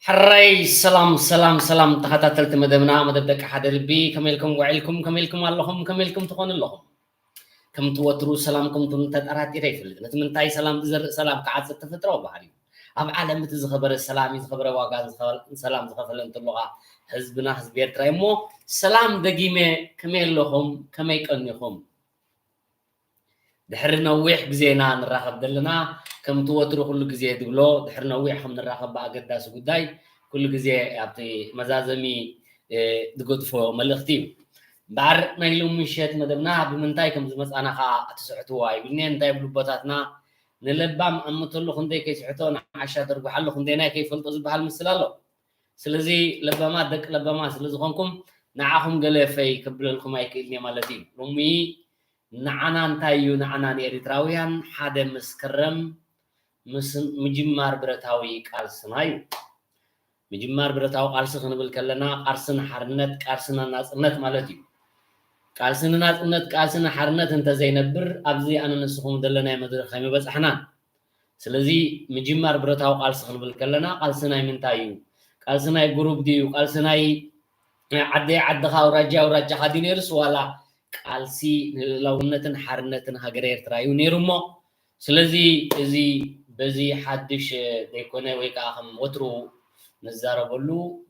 ሕራይ ሰላም ሰላም ሰላም፣ ተኸታተልቲ መደብና፣ መደብ ደቂ ሓደ ልቢ፣ ከመይ ኢልኩም ውዒልኩም? ከመይ ኢልኩም ኣለኹም? ከመይ ኢልኩም ትኾኑ ኣለኹም? ከምቲ ወትሩ ሰላምኩም ተጠራጢረ ይፈልጥ። ነቲ ምንታይ ሰላም ዝዘርእ ሰላም ክዓጽድ ተፈጥራዊ ባህሪ እዩ። ኣብ ዓለም እቲ ዝኸበረ ሰላም እዩ፣ ዝኸበረ ዋጋ ዝኸ-፣ ሰላም ዝኸፈለ እንተሎ ኸኣ ህዝብና ህዝቢ ኤርትራ እዩ። እሞ ሰላም ደጊመ፣ ከመይ ኣለኹም? ከመይ ቀኒኹም? ድሕሪ ነዊሕ ግዜ ኢና ንራኸብ ዘለና። ከምቲ ወትሩ ኩሉ ግዜ ዝብሎ፣ ድሕሪ ነዊሕ ከም ንራኸብ ብኣገዳሲ ጉዳይ ኩሉ ግዜ ኣብቲ መዛዘሚ፣ እ፣ ዝገድፎ መልእኽቲ እዩ። እምበኣር ናይ ሎሚ ምሸት መደብና ብምንታይ ከም ዝመጻና ኸኣ ትስሕትዎ ኣይብልኒ። እንታይ ይብሉ ኣቦታትና፣ ንለባም ኣምተሉ ክንደይ ከይስሕቶ፣ ንዓሻ ደርጉሓሉ ክንደይ ናይ ከይፈልጦ ዝበሃል ምስል ኣሎ። ስለዚ ለባማት ደቂ ለባማት ስለ ዝኾንኩም ንዓኹም ገለ ፈይ ከብለልኩም ኣይክእልን እየ ማለት እዩ። ሎሚ ንዓና እንታይ እዩ? ንዓና ንኤሪትራውያን ሓደ መስከረም ምስ ምጅማር ብረታዊ ቃልስና እዩ። ምጅማር ብረታዊ ቃልሲ ክንብል ከለና ቃልሲ ንሓርነት፣ ቃልሲ ንናጽነት ማለት እዩ። ቃልሲ ንናጽነት፣ ቃልሲ ንሓርነት እንተዘይነብር ኣብዚ ኣነ ንስኹም ዘለናዮ መድረኽ ኣይምበጻሕናን። ስለዚ ምጅማር ብረታዊ ቃልሲ ክንብል ከለና ቃልሲ ናይ ምንታይ እዩ? ቃልሲ ናይ ግሩፕ ድዩ? ቃልሲ ናይ ዓደይ ዓድኻ፣ ኣውራጃ ኣውራጃኻ ድዩ ነይሩስ ዋላ ቃልሲ ንልእላውነትን ሓርነትን ሃገረ ኤርትራ እዩ ነይሩ? እሞ ስለዚ እዚ በዚ ሓድሽ ዘይኮነ ወይ ከዓ ከም ወትሩ ንዛረበሉ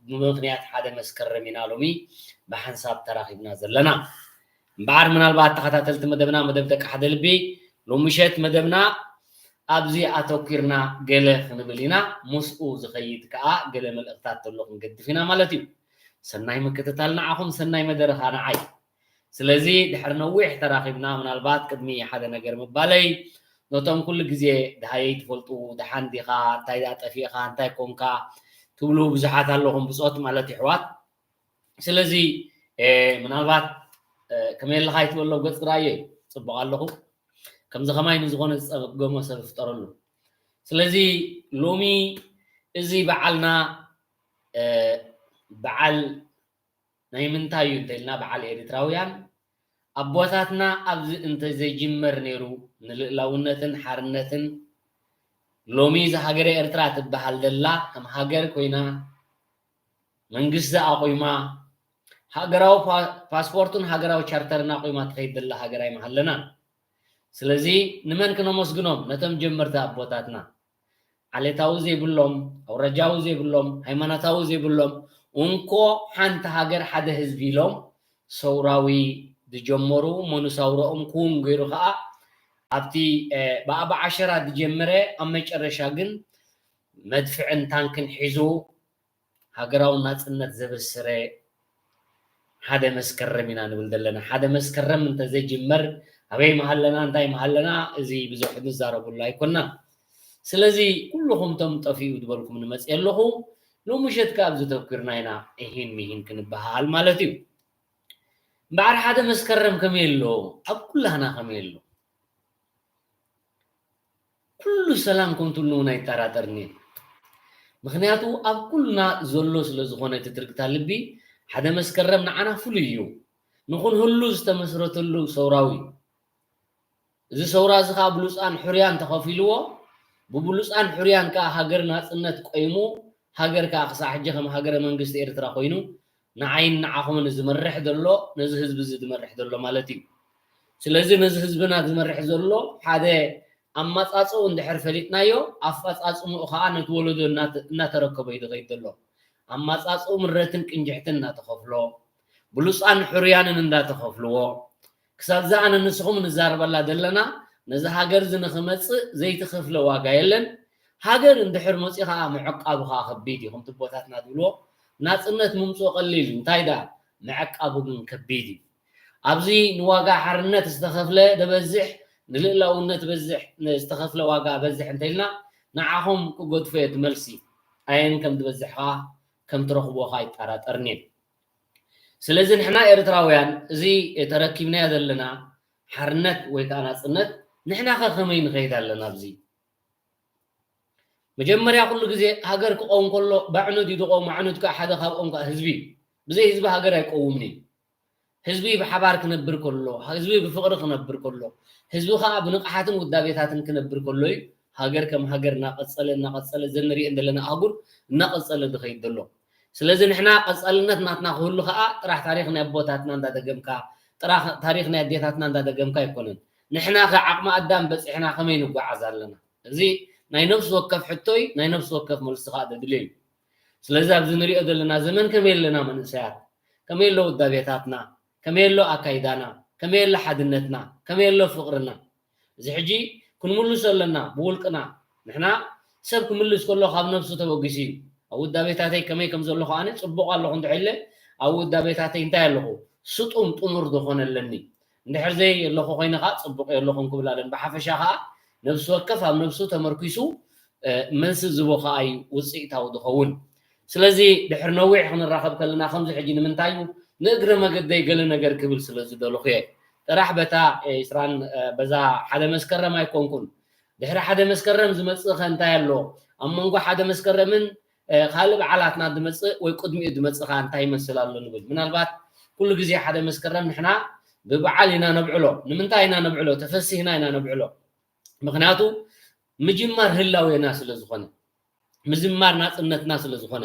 ብምኽንያት ሓደ መስከረም ኢና ሎሚ ብሓንሳብ ተራኺብና ዘለና። እምበኣር ምናልባት ተኸታተልቲ መደብና፣ መደብ ደቂ ሓደ ልቢ፣ ሎሚ ምሸት መደብና ኣብዚ ኣተኲርና ገለ ክንብል ኢና። ምስኡ ዝኸይድ ከዓ ገለ መልእኽታት ተሎ ክንገድፍ ኢና ማለት እዩ። ሰናይ ምክትታል ንዓኹም፣ ሰናይ መደረ ኸኣ ንዓይ። ስለዚ ድሕሪ ነዊሕ ተራኺብና፣ ምናልባት ቅድሚ ሓደ ነገር ምባለይ፣ ነቶም ኩሉ ግዜ ደሃየይ ትፈልጡ፣ ደሓን ዲኻ፣ እንታይ ደኣ ጠፊእኻ፣ እንታይ ኮንካ ትብሉ ብዙሓት ኣለኹም፣ ብጾት ማለት የሕዋት። ስለዚ፣ እ፣ ምናልባት፣ እ፣ ከመይ ኣለኻ ይትበሎ ገጽ ርኣየ፣ ጽቡቕ ኣለኹ። ከምዚ ከማይ ንዝኾነ ዝጸገሞ ሰብ ይፍጠረሉ። ስለዚ ሎሚ እዚ በዓልና፣ እ፣ በዓል ናይ ምንታይ እዩ እንተኢልና፣ በዓል ኤሪትራውያን ኣቦታትና ኣብዚ እንተዘይጅመር ነይሩ፣ ንልእላውነትን ሓርነትን፣ ሎሚ እዛ ሃገረ ኤርትራ ትበሃል ዘላ ከም ሃገር ኮይና፣ መንግስቲ ኣቑማ፣ ሃገራዊ ፓ-፣ ፓስፖርቱን ሃገራዊ ቻርተርን ኣቑማ ትኸይድ ዘላ ሃገር ኣይምሃለናን። ስለዚ ንመን ክነመስግኖም? ነቶም ጀመርቲ ኣቦታትና። ዓሌታዊ ዘይብሎም፣ ኣውራጃዊ ዘይብሎም፣ ሃይማኖታዊ ዘይብሎም፣ እንኮ ሓንቲ ሃገር ሓደ ህዝቢ ኢሎም ሰውራዊ ዝጀመሩ፣ እሞ ንሰውረኦም ክውን ገይሩ ኸኣ ኣብቲ፣ እ፣ ብኣብ ዓሸራ ዝጀመረ ኣብ መጨረሻ ግን መድፍዕን ታንክን ሒዙ ሃገራዊ ናጽነት ዘበሰረ ሓደ መስከረም ኢና ንብል ዘለና። ሓደ መስከረም እንተዘይጅመር ኣበይ ምሃለና፣ እንታይ ምሃለና፣ እዚ ብዙሕ ንዛረበሉ ኣይኮንናን። ስለዚ ኩልኹም እቶም ጠፊኡ ዝበልኩም ንመጽእ ኣለኹ። ሎሚ ምሸት ከኣ ኣብዚ ተኩርና ኢና እሂን ምሂን ክንበሃል ማለት እዩ። እምበኣር ሓደ መስከረም ከመይ ኣሎ? ኣብ ኩላህና ከመይ ኣሎ? ኩሉ ሰላም ከም ትብሉ እውን ኣይጠራጠርን እየ። ምኽንያቱ ኣብ ኩልና ዘሎ ስለ ዝኾነ እቲ ትርግታ ልቢ፣ ሓደ መስከረም ንዓና ፍሉይ እዩ። ንኽንህሉ ዝተመስረተሉ ሰውራዊ እዩ። እዚ ሰውራ እዚ ኸኣ ብሉጻን ሕሩያን ተኸፊልዎ፣ ብብሉጻን ሕሩያን ከኣ ሃገር ናጽነት ቆይሙ፣ ሃገር ከኣ ክሳዕ ሕጂ ከም ሃገረ መንግስቲ ኤርትራ ኮይኑ፣ ንዓይን ንዓኹምን ዝመርሕ ዘሎ፣ ነዚ ህዝቢ እዚ ዝመርሕ ዘሎ ማለት እዩ። ስለዚ ነዚ ህዝብና ዝመርሕ ዘሎ ሓደ ኣመጻጽኡ እንድሕር ፈሊጥናዮ፣ ኣፈጻጽምኡ ኸኣ ነቲ ወለዶ እናተ-፣ እናተረከቦ እዩ ዝኸይድ ዘሎ። ኣመጻጽኡ ምረትን ቅንጅሕትን እናተኸፍሎ፣ ብሉጻን ሕሩያንን እንዳተኸፍልዎ፣ ክሳብ እዛ ኣነ ንስኹም ንዛረበላ ዘለና፣ ነዚ ሃገር እዚ ንኽመጽእ ዘይተኸፍለ ዋጋ የለን። ሃገር እንድሕር መጺኡ ኸኣ ምዕቃቡ ኸኣ ከቢድ እዩ። ከምቲ ኣቦታትና ዝብልዎ፣ ናጽነት ምምጽኡ ቀሊል እዩ። እንታይ ደኣ፣ ምዕቃቡ ግን ከቢድ እዩ። ኣብዚ ንዋጋ ሓርነት ዝተኸፍለ ደበዝሕ፣ ንልእላውነት በዝሕ፣ ዝተኸፍለ ዋጋ በዝሕ እንተኢልና፣ ንዓኹም ክገድፎ እየ እቲ መልሲ። ኣየን ከም ዝበዝሕ ኸኣ ከም ትረኽብዎ ኸኣ ኣይጠራጠርን እየ። ስለዚ ንሕና ኤርትራውያን እዚ ተረኪብናዮ ዘለና ሓርነት ወይ ከኣ ናጽነት ንሕና ከ ከመይ ንኸይድ ኣለና ኣብዚ? መጀመርያ ኩሉ ግዜ ሃገር ክቐውም ከሎ ባዕኑ ድዩ ዝቐውም? ኣዕኑድ ከኣ ሓደ ካብኦም ከኣ ህዝቢ እዩ። ብዘይ ህዝቢ ሃገር ኣይቀውምን እዩ። ህዝቢ ብሓባር ክነብር ከሎ፣ ህዝቢ ብፍቕሪ ክነብር ከሎ፣ ህዝቢ ከኣ ብንቕሓትን ውዳቤታትን ክነብር ከሎ እዩ ሃገር ከም ሃገር እናቐጸለ እናቐጸለ ዘንሪኦ ዘለና ኣህጉር እናቐጸለ ዝኸይድ ዘሎ። ስለዚ ንሕና ቀጻልነት ናትና ክህሉ ከዓ ጥራሕ ታሪኽ ናይ ኣቦታትና እንዳደገምካ፣ ጥራሕ ታሪኽ ናይ ኣዴታትና እንዳደገምካ ኣይኮነን። ንሕና ከ ዓቕሚ ኣዳም በጺሕና ከመይ ንጓዓዝ ኣለና? እዚ ናይ ነፍሲ ወከፍ ሕቶይ ናይ ነፍሲ ወከፍ መልሲ ከዓ ዘድልዮ እዩ። ስለዚ ኣብዚ ንሪኦ ዘለና ዘመን ከመይ ኣለና መንእሰያት? ከመይ ኣሎ ውዳቤታትና? ከመይ ኣሎ ኣካይዳና? ከመይ ኣሎ ሓድነትና? ከመይ ኣሎ ፍቕርና? እዚ ሕጂ ክንምልሶ ኣለና ብውልቅና። ንሕና ሰብ ክምልስ ከሎ ካብ ነብሱ ተበጊሱ እዩ። ኣብ ውዳቤታተይ ከመይ ከም ዘለኹ ኣነ ጽቡቕ ኣለኹ እንድሕር ኢለ ኣብ ውዳቤታተይ እንታይ ኣለኹ? ስጡም ጥሙር ዝኾነ ኣለኒ። እንድሕር ዘይ ኣለኹ ኮይነ ከዓ ጽቡቕ የለኹን ክብል ኣለን። ብሓፈሻ ከዓ ነብሲ ወከፍ ኣብ ነብሱ ተመርኪሱ፣ እ፣ መልሲ ዝቦ ከዓ እዩ ውፅኢታዊ ዝኸውን። ስለዚ ድሕሪ ነዊሕ ክንራኸብ ከለና ከምዚ ሕጂ ንምንታይ እዩ ንእግረ መገደይ ገለ ነገር ክብል ስለ ዝደለኹ እየ። ጥራሕ በታ ዒስራን፣ እ፣ በዛ ሓደ መስከረም ኣይኮንኩን። ድሕሪ ሓደ መስከረም ዝመጽእ ከ እንታይ ኣሎ? ኣብ መንጎ ሓደ መስከረምን፣ እ፣ ካልእ በዓላትና ዝመጽእ ወይ ቅድሚኡ ዝመጽእ ከ እንታይ ይመስል ኣሎ ንብል። ምናልባት ኩሉ ግዜ ሓደ መስከረም ንሕና ብበዓል ኢና ነብዕሎ። ንምንታይ ኢና ነብዕሎ? ተፈሲህና ኢና ነብዕሎ። ምኽንያቱ ምጅማር ህላዌና ስለ ዝኾነ፣ ምዝማር ናጽነትና ስለ ዝኾነ፣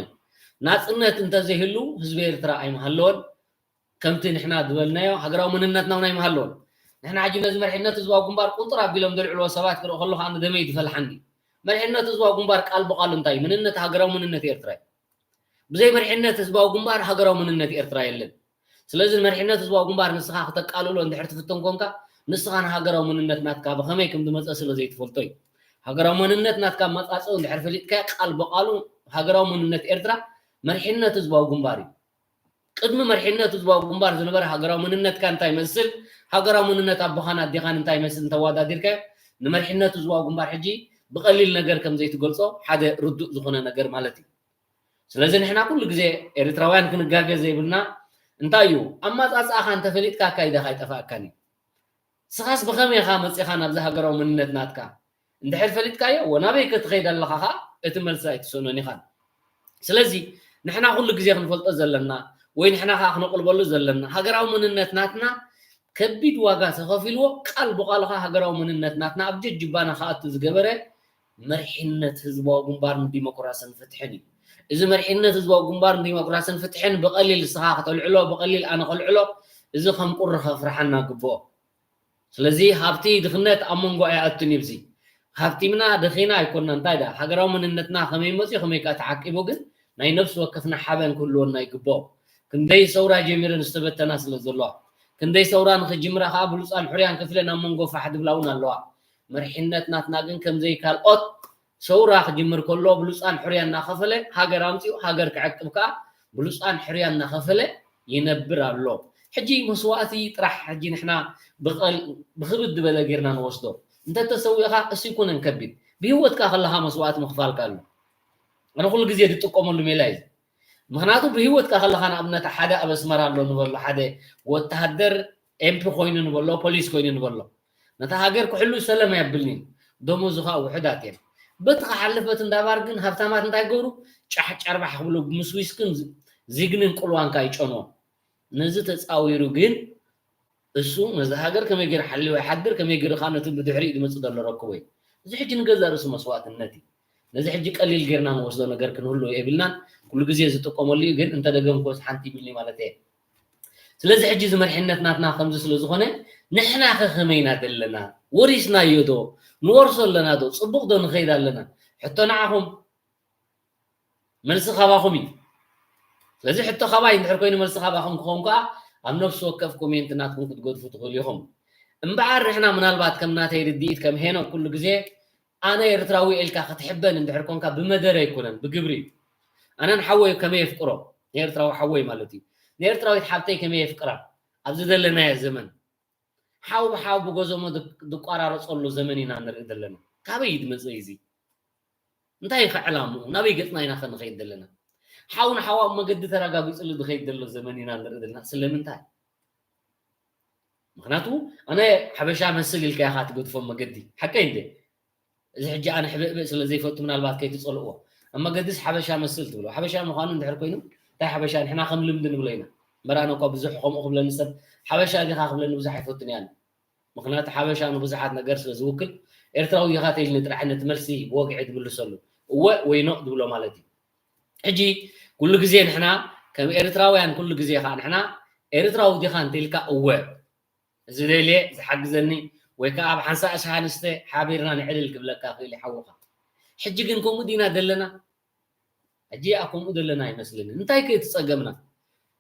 ናጽነት እንተዘይህሉ ህዝቢ ኤርትራ ኣይምሃለወን። ከምቲ ንሕና ዝበልናዮ ሃገራዊ መንነትና እውን ኣይምሃለወን። ንሕና ሕጂ ነዚ መሪሕነት ህዝባዊ ግንባር ቁንጥር ኣቢሎም ዘልዕልዎ ሰባት ክርኢ ከለኹ ኣነ ደመይ ዝፈልሓኒ። መሪሕነት ህዝባዊ ግንባር ቃል ብቃሉ እንታይ እዩ? መንነት፣ ሃገራዊ መንነት ኤርትራ እዩ። ብዘይ መሪሕነት ህዝባዊ ግንባር ሃገራዊ መንነት ኤርትራ የለን። ስለዚ ንመሪሕነት ህዝባዊ ግንባር ንስኻ ክተቃልሎ እንድሕር ትፍትን ኮንካ፣ ንስኻ ንሃገራዊ መንነት ናትካ ብኸመይ ከም ዝመጸ ስለ ዘይትፈልጦ እዩ። ሃገራዊ መንነት ናትካ ኣመጻጽኡ እንድሕር ፈሊጥካዮ፣ ቃል ብቃሉ ሃገራዊ መንነት ኤርትራ መሪሕነት ህዝባዊ ግንባር እዩ። ቅድሚ መሪሕነት ህዝባዊ ግንባር ዝነበረ ሃገራዊ መንነትካ እንታይ ይመስል፣ ሃገራዊ መንነት ኣቦኻን ኣዴኻን እንታይ ይመስል እንተወዳዲርካዮ፣ ንመሪሕነት ህዝባዊ ግንባር ሕጂ ብቐሊል ነገር ከም ዘይትገልጾ ሓደ ርዱእ ዝኾነ ነገር ማለት እዩ። ስለዚ ንሕና ኩሉ ግዜ ኤርትራውያን ክንጋገ ዘይብልና እንታይ እዩ፣ ኣመጻጽኣኻ እንተፈሊጥካ ኣካይዳኻ ኣይጠፍኣካን እዩ። ስኻስ ብኸመይ ኢኻ መጺኻ ናብዚ ሃገራዊ መንነት ናትካ? እንድሕር ፈሊጥካዮ፣ ወ ናበይ ክትኸይድ ኣለኻ ኸኣ እቲ መልሲ ኣይትስእኖን ኢኻን። ስለዚ ንሕና ኩሉ ግዜ ክንፈልጦ ዘለና ወይ ንሕና ኸኣ ክነቕልበሉ ዘለና ሃገራዊ መንነት ናትና ከቢድ ዋጋ ተኸፊልዎ ቃል ብቓል ኸኣ ሃገራዊ መንነት ናትና ኣብ ጀጅባና ክኣቱ ዝገበረ መሪሕነት ህዝባዊ ግንባር ንዲሞክራስን ፍትሕን እዩ። እዚ መሪሕነት ህዝባዊ ግንባር ንዲሞክራስን ፍትሕን ብቐሊል ንስኻ ከተልዕሎ፣ ብቐሊል ኣነ ከልዕሎ፣ እዚ ከም ቁሪ ከፍርሓና ግብኦ። ስለዚ ሃብቲ ድኽነት ኣብ መንጎ ኣይኣቱን እዩ። እዚ ሃብቲምና ደኺና ኣይኮንና፣ እንታይ ደኣ ሃገራዊ መንነትና ከመይ መፅዩ ከመይ ከኣ ተዓቂቡ ግን ናይ ነፍሲ ወከፍና ሓበን ክህልወና ይግብኦ። ክንደይ ሰውራ ጀሚረን ዝተበተና ስለ ዘለዋ፣ ክንደይ ሰውራ ንኽጅምራ ከኣ ብሉፃን ሕሩያን ከፍለ ናብ መንጎ ፋሕ ድብላ እውን ኣለዋ። መሪሕነት ናትና ግን ከምዘይ ካልኦት ሰውራ ክጅምር ከሎ ብሉፃን ሕሩያን እናኸፈለ ሃገር ኣምፂኡ ሃገር ክዕቅብ ከኣ ብሉፃን ሕሩያን እናኸፈለ ይነብር ኣሎ። ሕጂ መስዋእቲ ጥራሕ ሕጂ ንሕና ብቐል-፣ ብኽብድ ዝበለ ጌርና ንወስዶ። እንተተሰዊእኻ እሱ ይኩነን ከቢድ፣ ብህይወትካ ከለኻ መስዋእቲ ምኽፋልካ ኣሎ። ኣነ ኩሉ ግዜ ዝጥቀመሉ ሜላ እዩ። ምኽንያቱ ብህይወትካ ከለኻ ንኣብነት ሓደ ኣብ ኣስመራ ኣሎ ንበሎ፣ ሓደ ወተሃደር ኤምፒ ኮይኑ ንበሎ፣ ፖሊስ ኮይኑ ንበሎ፣ ነታ ሃገር ክሕሉ ሰለም ኣየብልን'ዩ። ደሞዙ ኸኣ ውሑዳት እየን። በቲ ክሓልፍ በቲ እንዳባር ግን ሃብታማት እንታይ ይገብሩ? ጫሕ ጨርባሕ ክብሉ ምስ ዊስክን ዝ-፣ ዚግንን ቁልዋንካ ይጨንዎ። ነዚ ተጻዊሩ ግን እሱ ነዚ ሃገር ከመይ ገይሩ ሓልዮ ይሓድር፣ ከመይ ገይሩ ኸኣ ነቲ ብድሕሪኡ ዝመጽእ ዘሎ ረክቦ እዩ። እዚ ሕጂ ንገዛእ ርእሱ መስዋእትነት እዩ። ነዚ ሕጂ ቀሊል ጌርና ንወስዶ ነገር ክንህሉ የብልናን። ኩሉ ግዜ ዝጥቀመሉ እዩ፣ ግን እንተደገምኩስ ሓንቲ ይብልኒ ማለት እየ። ስለዚ ሕጂ እዚ መሪሕነት ናትና ከምዚ ስለ ዝኾነ ንሕና ከ ከመይ ኢና ዘለና? ወሪስናዮ ዶ? ንወርሶ ኣለና ዶ? ጽቡቕ ዶ ንኸይድ ኣለና? ሕቶ ንዓኹም። መልሲ ካባኹም እዩ። ስለዚ ሕቶ ካባይ እንድሕር ኮይኑ መልሲ ካባኹም ክኸውን ከኣ ኣብ ነፍሲ ወከፍ ኮሜንት ናትኩም ክትገድፉ ትኽእሉ ኢኹም። እምበኣር ንሕና ምናልባት ከም ናተይ ርድኢት ከም ሄኖክ ኩሉ ግዜ ኣነ ኤርትራዊ ኢልካ ክትሕበን እንድሕር ኮንካ ብመደረ ኣይኮነን፣ ብግብሪ እዩ። ኣነ ንሓወይ ከመይ የፍቅሮ፣ ንኤርትራዊ ሓወይ ማለት እዩ። ንኤርትራዊት ሓብተይ ከመይ የፍቅራ፣ ኣብዚ ዘለናዮ ዘመን ሓው ብሓው ብጎዞሞ ድ-፣ ዝቋራረጸሉ ዘመን ኢና ንርኢ ዘለና። ካበይ እዩ ዝመጽእ እዚ? እንታይ እዩ ከ ዕላምኡ? ናበይ ገጽና ኢና ከ ንኸይድ ዘለና? ሓው ንሓው ኣብ መገዲ ተረጋጊጽሉ ዝኸይድ ዘሎ ዘመን ኢና ንርኢ ዘለና። ስለምንታይ? ምኽንያቱ ኣነ ሓበሻ መስል ኢልካ ኢኻ ትገድፎ መገዲ። ሓቀይ እንደ? እዚ ሕጂ ኣነ ሕብእብእ ስለ ዘይፈቱ ምናልባት ከይትጸልእዎ። ኣብ መገዲስ ሓበሻ መስል ትብሎ። ሓበሻ ምዃኑ እንድሕር ኮይኑ፣ እንታይ ሓበሻ? ንሕና ከም ልምዲ ንብሎ ኢና። እምበር ኣነ እኳ ብዙሕ ከምኡ ክብለኒ ሰብ ሓበሻ ዲኻ ክብለኒ ብዙሕ ኣይፈቱን እየ ኣነ። ምኽንያቱ ሓበሻ ንብዙሓት ነገር ስለ ዝውክል፣ ኤርትራዊ ዲኻ ተይልኒ ጥራሕ ነቲ መልሲ ብወግዒ ትምልሰሉ። እወ ወይ ኖእ ትብሎ ማለት እዩ። ሕጂ ኩሉ ግዜ ንሕና ከም ኤርትራውያን ኩሉ ግዜ ኸዓ ንሕና ኤርትራዊ ዲኻ እንተኢልካ እወ ዝደልየ ዝሓግዘኒ ወይ ከዓ ኣብ ሓንሳእ ሻሃ ንስተ ሓቢርና ንዕልል ክብለካ ክእል ሓውኻ። ሕጂ ግን ከምኡ ዲና ዘለና? ሕጂ ኣ ከምኡ ዘለና ኣይመስልን። እንታይ ከ እቲ ጸገምና?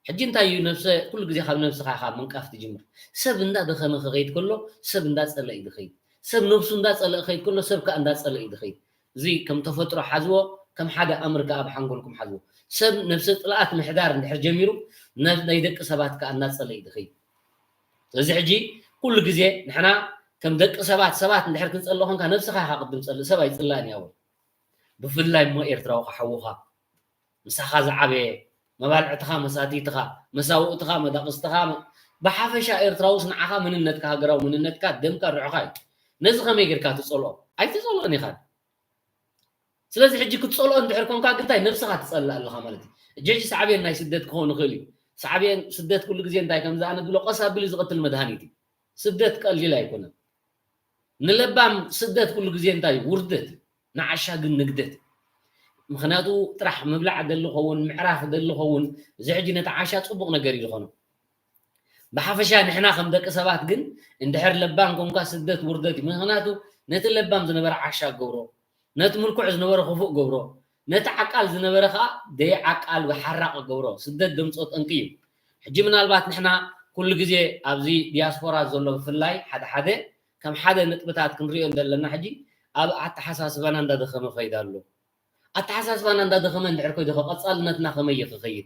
ሕጂ እንታይ እዩ ነብሰ ኩሉ ግዜ ካብ ነብስኻ ካብ ምንቃፍ ትጅምር። ሰብ እንዳደኸመ ክኸይድ ከሎ ሰብ እንዳጸለ እዩ ዝኸይድ። ሰብ ነብሱ እንዳጸለ ክኸይድ ከሎ ሰብ ከዓ እንዳጸለ እዩ ዝኸይድ። እዚ ከም ተፈጥሮ ሓዝዎ፣ ከም ሓደ ኣምር ከዓ ኣብ ሓንጎልኩም ሓዝዎ። ሰብ ነብሰ ጽልኣት ምሕዳር እንድሕር ጀሚሩ ናይ ደቂ ሰባት ከዓ እናጸለ እዩ ዝኸይድ። ስለዚ ሕጂ ኩሉ ግዜ ንሕና ከም ደቂ ሰባት ሰባት እንድሕር ክንጸልእ ኮንካ ነብስኻ ኢኻ ቅድም ጸልእ፣ ሰብ ኣይጽላእን እዩ ኣወል። ብፍላይ እሞ ኤርትራዊ ሓውኻ ምሳኻ ዝዓበየ መባልዕትኻ መሳትይትኻ መሳውእትኻ መዳቕስትኻ ብሓፈሻ ኤርትራውስ ንዓኻ መንነትካ ሃገራዊ መንነትካ ደምካ ርዕኻ እዩ። ነዚ ከመይ ጌርካ ትጸልኦ? ኣይትጸልኦን ኢኻ። ስለዚ ሕጂ ክትጸልኦ እንድሕር ኮንካ ግንታይ ነብስኻ ትጸልእ ኣለኻ ማለት እዩ። እጀጂ ሳዕቤን ናይ ስደት ክኸውን ይኽእል እዩ። ሳዕቤን ስደት ኩሉ ግዜ እንታይ ከም ዝኣነ ዝብሎ ቀስ ኣቢሉ ዝቐትል መድሃኒት እዩ። ስደት ቀሊል ኣይኮነን። ንለባም ስደት ኩሉ ግዜ እንታይ እዩ? ውርደት እዩ። ንዓሻ ግን ንግደት እዩ። ምኽንያቱ ጥራሕ ምብላዕ ደሊ ኸውን ምዕራፍ ደሊ ኸውን እዚ ሕጂ ነቲ ዓሻ ጽቡቕ ነገር እዩ ዝኾኖ። ብሓፈሻ ንሕና ከም ደቂ ሰባት ግን እንድሕር ለባም ኮንካ ስደት ውርደት እዩ። ምኽንያቱ ነቲ ለባም ዝነበረ ዓሻ ገብሮ፣ ነቲ ምልኩዕ ዝነበረ ክፉእ ገብሮ፣ ነቲ ዓቃል ዝነበረ ከዓ ደይ ዓቃል ወይ ሓራቕ ገብሮ። ስደት ደምፅኦ ጠንቂ እዩ። ሕጂ ምናልባት ንሕና ኩሉ ግዜ ኣብዚ ዲያስፖራ ዘሎ ብፍላይ ሓደ ሓደ ከም ሓደ ነጥብታት ክንሪኦ እንደለና ሕጂ ኣብ ኣተሓሳስባና እንዳደኸመ ከይዳ ኣሎ። ኣተሓሳስባና እንዳደኸመ እንድሕር ኮይኑ ከ ቀፃልነትና ከመይ እዩ ክኸይድ?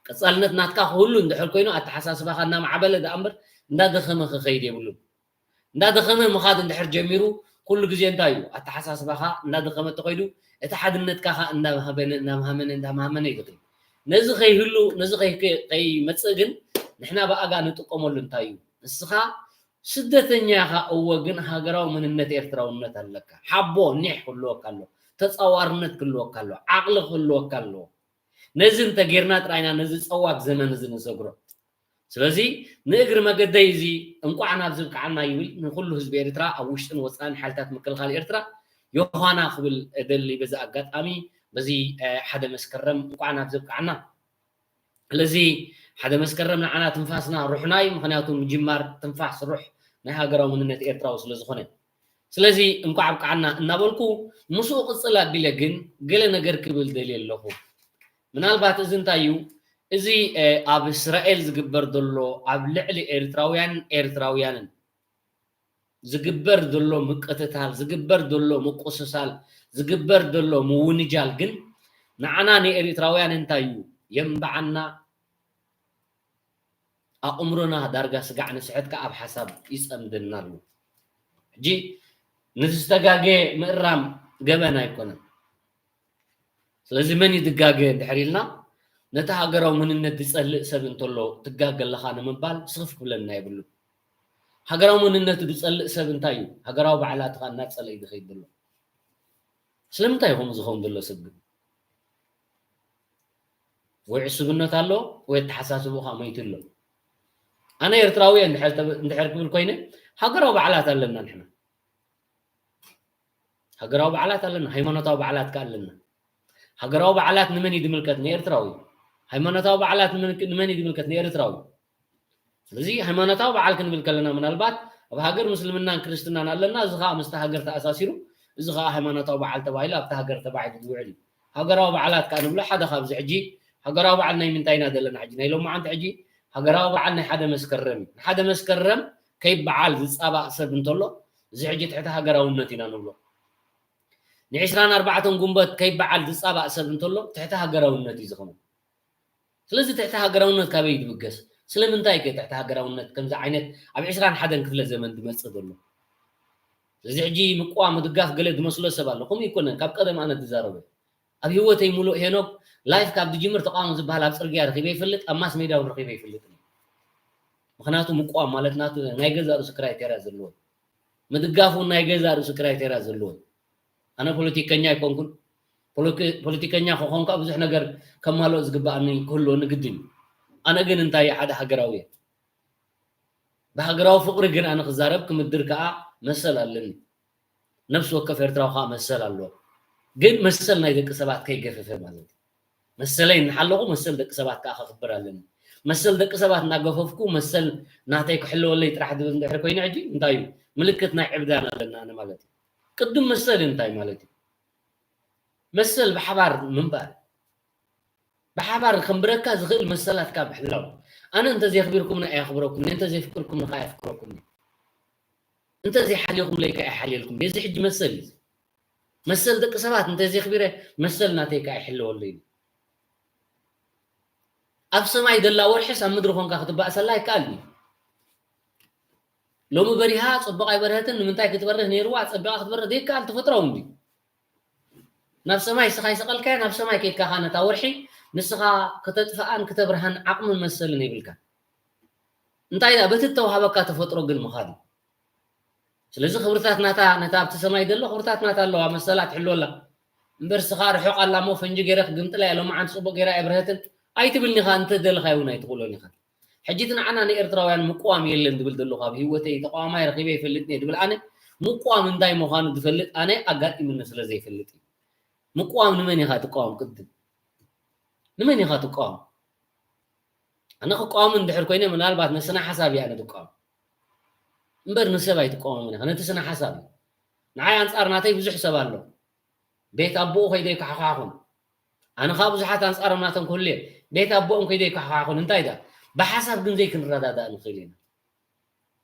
ቀፃልነት ናትካ ክህሉ እንድሕር ኮይኑ ኣተሓሳስባኻ እናማዕበለ ደኣ እምበር እንዳደኸመ ክኸይድ የብሉን። እንዳደኸመ ምኻድ እንድሕር ጀሚሩ ኩሉ ግዜ እንታይ እዩ ኣተሓሳስባኻ እንዳደኸመ ተኸይዱ እቲ ሓድነትካ ኸዓ እንዳሃመነ እንዳሃመነ እንዳሃመነ እዩ ዝኸይድ። ነዚ ከይህሉ ነዚ ከይ- ከይመፅእ ግን ንሕና ብኣጋ ንጥቀመሉ እንታይ እዩ? ንስኻ ስደተኛ ኢኻ እወ፣ ግን ሃገራዊ መንነት ኤርትራውነት ኣለካ። ሓቦ ኒሕ ክህልወካ ኣሎ፣ ተጻዋርነት ክህልወካ ኣሎ፣ ዓቕሊ ክህልወካ ኣለዎ። ነዚ እንተጌርና ጥራይና ነዚ ጸዋግ ዘመን እዚ ንሰግሮ። ስለዚ ንእግሪ መገደይ እዚ እንቋዕ ናብዚ ብቅዓና ይብል ንኹሉ ህዝቢ ኤርትራ ኣብ ውሽጥን ወጻእን ሓይልታት ምክልኻል ኤርትራ ዮሃና ክብል እደሊ። በዚ ኣጋጣሚ በዚ ሓደ መስከረም እንቋዕ ናብዚ ብቅዓና። ስለዚ ሓደ መስከረም ንዓና ትንፋስና ሩሕና እዩ። ምኽንያቱ ምጅማር ትንፋስ ሩሕ ናይ ሃገራዊ መንነት ኤርትራዊ ስለ ዝኾነ። ስለዚ እንኳዕ ኣብቅዓና እናበልኩ ምስኡ ቅጽል ኣቢለ ግን ገለ ነገር ክብል ደልየ ኣለኹ። ምናልባት እዚ እንታይ እዩ? እዚ ኣብ እስራኤል ዝግበር ዘሎ ኣብ ልዕሊ ኤርትራውያን ኤርትራውያንን ዝግበር ዘሎ ምቅትታል ዝግበር ዘሎ ምቁስሳል ዝግበር ዘሎ ምውንጃል ግን ንዓና ንኤርትራውያን እንታይ እዩ የንብዓና? ኣእምሮና ዳርጋ ስጋዕ ንስሕት ከኣ ኣብ ሓሳብ ይጸምደና ኣሎ። ሕጂ ንዝተጋገየ ምእራም ገበን ኣይኮነን። ስለዚ መን እዩ ዝጋገ እንድሕር ኢልና ነቲ ሃገራዊ መንነት ዝጸልእ ሰብ እንተሎ ትጋገ ኣለኻ ንምባል ስኽፍ ክብለና የብሉን። ሃገራዊ መንነቱ ዝጸልእ ሰብ እንታይ እዩ? ሃገራዊ ባዕላትኻ እናጸለ እዩ ዝኸይድ ዘሎ። ስለምንታይ እዩ ከምኡ ዝኸውን ዘሎ ሰብ ግን? ወይ ዕሱብነት ኣሎ ወይ ኣተሓሳስብኡ ከዓ መይቱ ኣሎ። ኣነ ኤርትራዊ እየ እንድሕር ክብል ኮይነ ሃገራዊ በዓላት ኣለና ንሕና። ሃገራዊ በዓላት ኣለና፣ ሃይማኖታዊ በዓላት ከ ኣለና። ሃገራዊ በዓላት ንመን እዩ ዝምልከት? ንኤርትራዊ። ሃይማኖታዊ በዓላት ንመን እዩ ዝምልከት? ንኤርትራዊ። ስለዚ ሃይማኖታዊ በዓል ክንብል ከለና ምናልባት ኣብ ሃገር ምስልምናን ክርስትናን ኣለና፣ እዚ ከዓ ምስቲ ሃገር ተኣሳሲሩ፣ እዚ ከዓ ሃይማኖታዊ በዓል ተባሂሉ ኣብቲ ሃገር ተባዒሉ ዝውዕል እዩ። ሃገራዊ በዓላት ከዓ ንብሎ ሓደ ካብዚ ሕጂ ሃገራዊ በዓል ናይ ምንታይ ኢና ዘለና ሕጂ? ናይ ሎማዓንቲ ሕጂ ሃገራዊ በዓል ናይ ሓደ መስከረም እዩ። ንሓደ መስከረም ከይበዓል ዝጻባእ ሰብ እንተሎ እዚ ሕጂ ትሕቲ ሃገራውነት ኢና ንብሎ። ንዕስራን ኣርባዕተን ጉንበት ከይበዓል ዝጻባእ ሰብ እንተሎ ትሕቲ ሃገራውነት እዩ ዝኸውን። ስለዚ ትሕቲ ሃገራውነት ካበይ ድብገስ? ስለምንታይ ከ ትሕቲ ሃገራውነት ከምዚ ዓይነት ኣብ ዕስራን ሓደን ክፍለ ዘመን ድመጽእ ዘሎ? ስለዚ ሕጂ ምቅዋም ምድጋፍ ገለ ዝመስሎ ሰብ ኣሎ። ከምኡ ይኮነን፣ ካብ ቀደም ኣነ ዝዛረበ ኣብ ህይወተይ ሙሉእ ሄኖክ ላይፍ ካብ ዝጅምር ተቃውሞ ዝበሃል ኣብ ጽርግያ ረኺበ ይፈልጥ፣ ኣብ ማስ ሜዳ እውን ረኺበ ይፈልጥ። ምክንያቱ ምቅዋም ማለት ናቱ ናይ ገዛ ርእሱ ክራይቴርያ ዘለዎ ምድጋፍ እውን ናይ ገዛ ርእሱ ክራይቴርያ ዘለዎ። ኣነ ፖለቲከኛ ኣይኮንኩን። ፖለቲከኛ ከኾንካ ብዙሕ ነገር ከማልኦ ዝግበኣኒ ክህልወኒ ግድን እዩ። ኣነ ግን እንታይ ሓደ ሃገራዊ እየ። ብሃገራዊ ፍቕሪ ግን ኣነ ክዛረብ ክምድር ከዓ መሰል ኣለኒ። ነፍሲ ወከፍ ኤርትራዊ ከዓ መሰል ኣለዎ። ግን መሰል ናይ ደቂ ሰባት ከይገፈፈ ማለት እዩ። መሰለይ እናሓለኹ መሰል ደቂ ሰባት ከዓ ከኽብር ኣለኒ። መሰል ደቂ ሰባት እናገፈፍኩ መሰል ናተይ ክሕለወለይ ጥራሕ ዝብል እንድሕር ኮይኑ ሕጂ እንታይ እዩ? ምልክት ናይ ዕብዳን ኣለና ኣነ ማለት እዩ። ቅድም መሰል እንታይ ማለት እዩ? መሰል ብሓባር ምንባር። ብሓባር ከንብረካ ዝኽእል መሰላትካ ምሕላው። ኣነ እንተዘየኽቢርኩምኒ ኣየኽብረኩምኒ፣ እንተዘየፍቅርኩምኒ ከኣ ኣየፍቅረኩምኒ። እንተዘይሓልየኹምለይ ከኣ ኣይሓልየልኩም። እዚ ሕጂ መሰል እዩ። መሰል ደቂ ሰባት እንተዘየኽቢረ መሰል ናተይ ከኣ ኣይሕለወለይ እዩ። ኣብ ሰማይ ደላ ወርሕስ ኣብ ምድሪ ኮንካ ክትባእሰላ ኣይከኣልን እዩ። ሎሚ በሪሃ ጽቡቕ ኣይበርሀትን፣ ንምንታይ ክትበርህ ነይርዋ? ጸቢቓ ክትበርህ ዘይከኣል ተፈጥራዊ እንድዩ። ናብ ሰማይ ንስኻ ይሰቐልካያ፣ ናብ ሰማይ ከይድካ ኸኣ ነታ ወርሒ ንስኻ ክተጥፍኣን ክተብርሃን ዓቕምን መሰልን የብልካን። እንታይ ደኣ በቲ እተዋህበካ ተፈጥሮ ግን ምኻድ እዩ። ስለዚ ክብርታት ናታ ነታ ኣብቲ ሰማይ ዘሎ ክብርታት ናታ ኣለዋ፣ መሰላ ትሕልወላ። እምበር ንስኻ ርሑቕ ኣላ እሞ ፈንጂ ገይረ ክግምጥላ እየ፣ ሎማዓንቲ ጽቡቕ ገይራ ኣይበርሀትን ኣይትብልኒ ኢኻ፣ እንተ ደለኻዮ እውን ኣይትኽእሎን ኢኻ። ሕጂ እቲ ንዓና ንኤርትራውያን ምቅዋም የለን ዝብል ዘለኹ ኣብ ህይወተይ ተቃዋማይ ረኺበ ይፈልጥን እየ ዝብል ኣነ ምቅዋም እንታይ ምዃኑ ዝፈልጥ ኣነ ኣጋጢሙኒ ስለ ዘይፈልጥ እዩ። ምቅዋም ንመን ኢኻ ትቃወም? ቅድም ንመን ኢኻ ትቃወም? ኣነ ክቃወም እንድሕር ኮይነ ምናልባት ንስነ ሓሳብ እየ ኣነ ዝቃወም እምበር ንሰብ ኣይትቃወምን ኢኻ። ነቲ ስነ ሓሳብ እዩ። ንዓይ ኣንጻር ናተይ ብዙሕ ሰብ ኣሎ። ቤት ኣቦኡ ከይደ ይከሓኻኹን። ኣነ ኸዓ ብዙሓት ኣንጻሮም ናቶም ክህሉ እየ። ቤት ኣቦኦም ከይደ ይከሓኻኹን። እንታይ ደኣ? ብሓሳብ ግን ዘይክንረዳዳእ ንኽእል ኢና።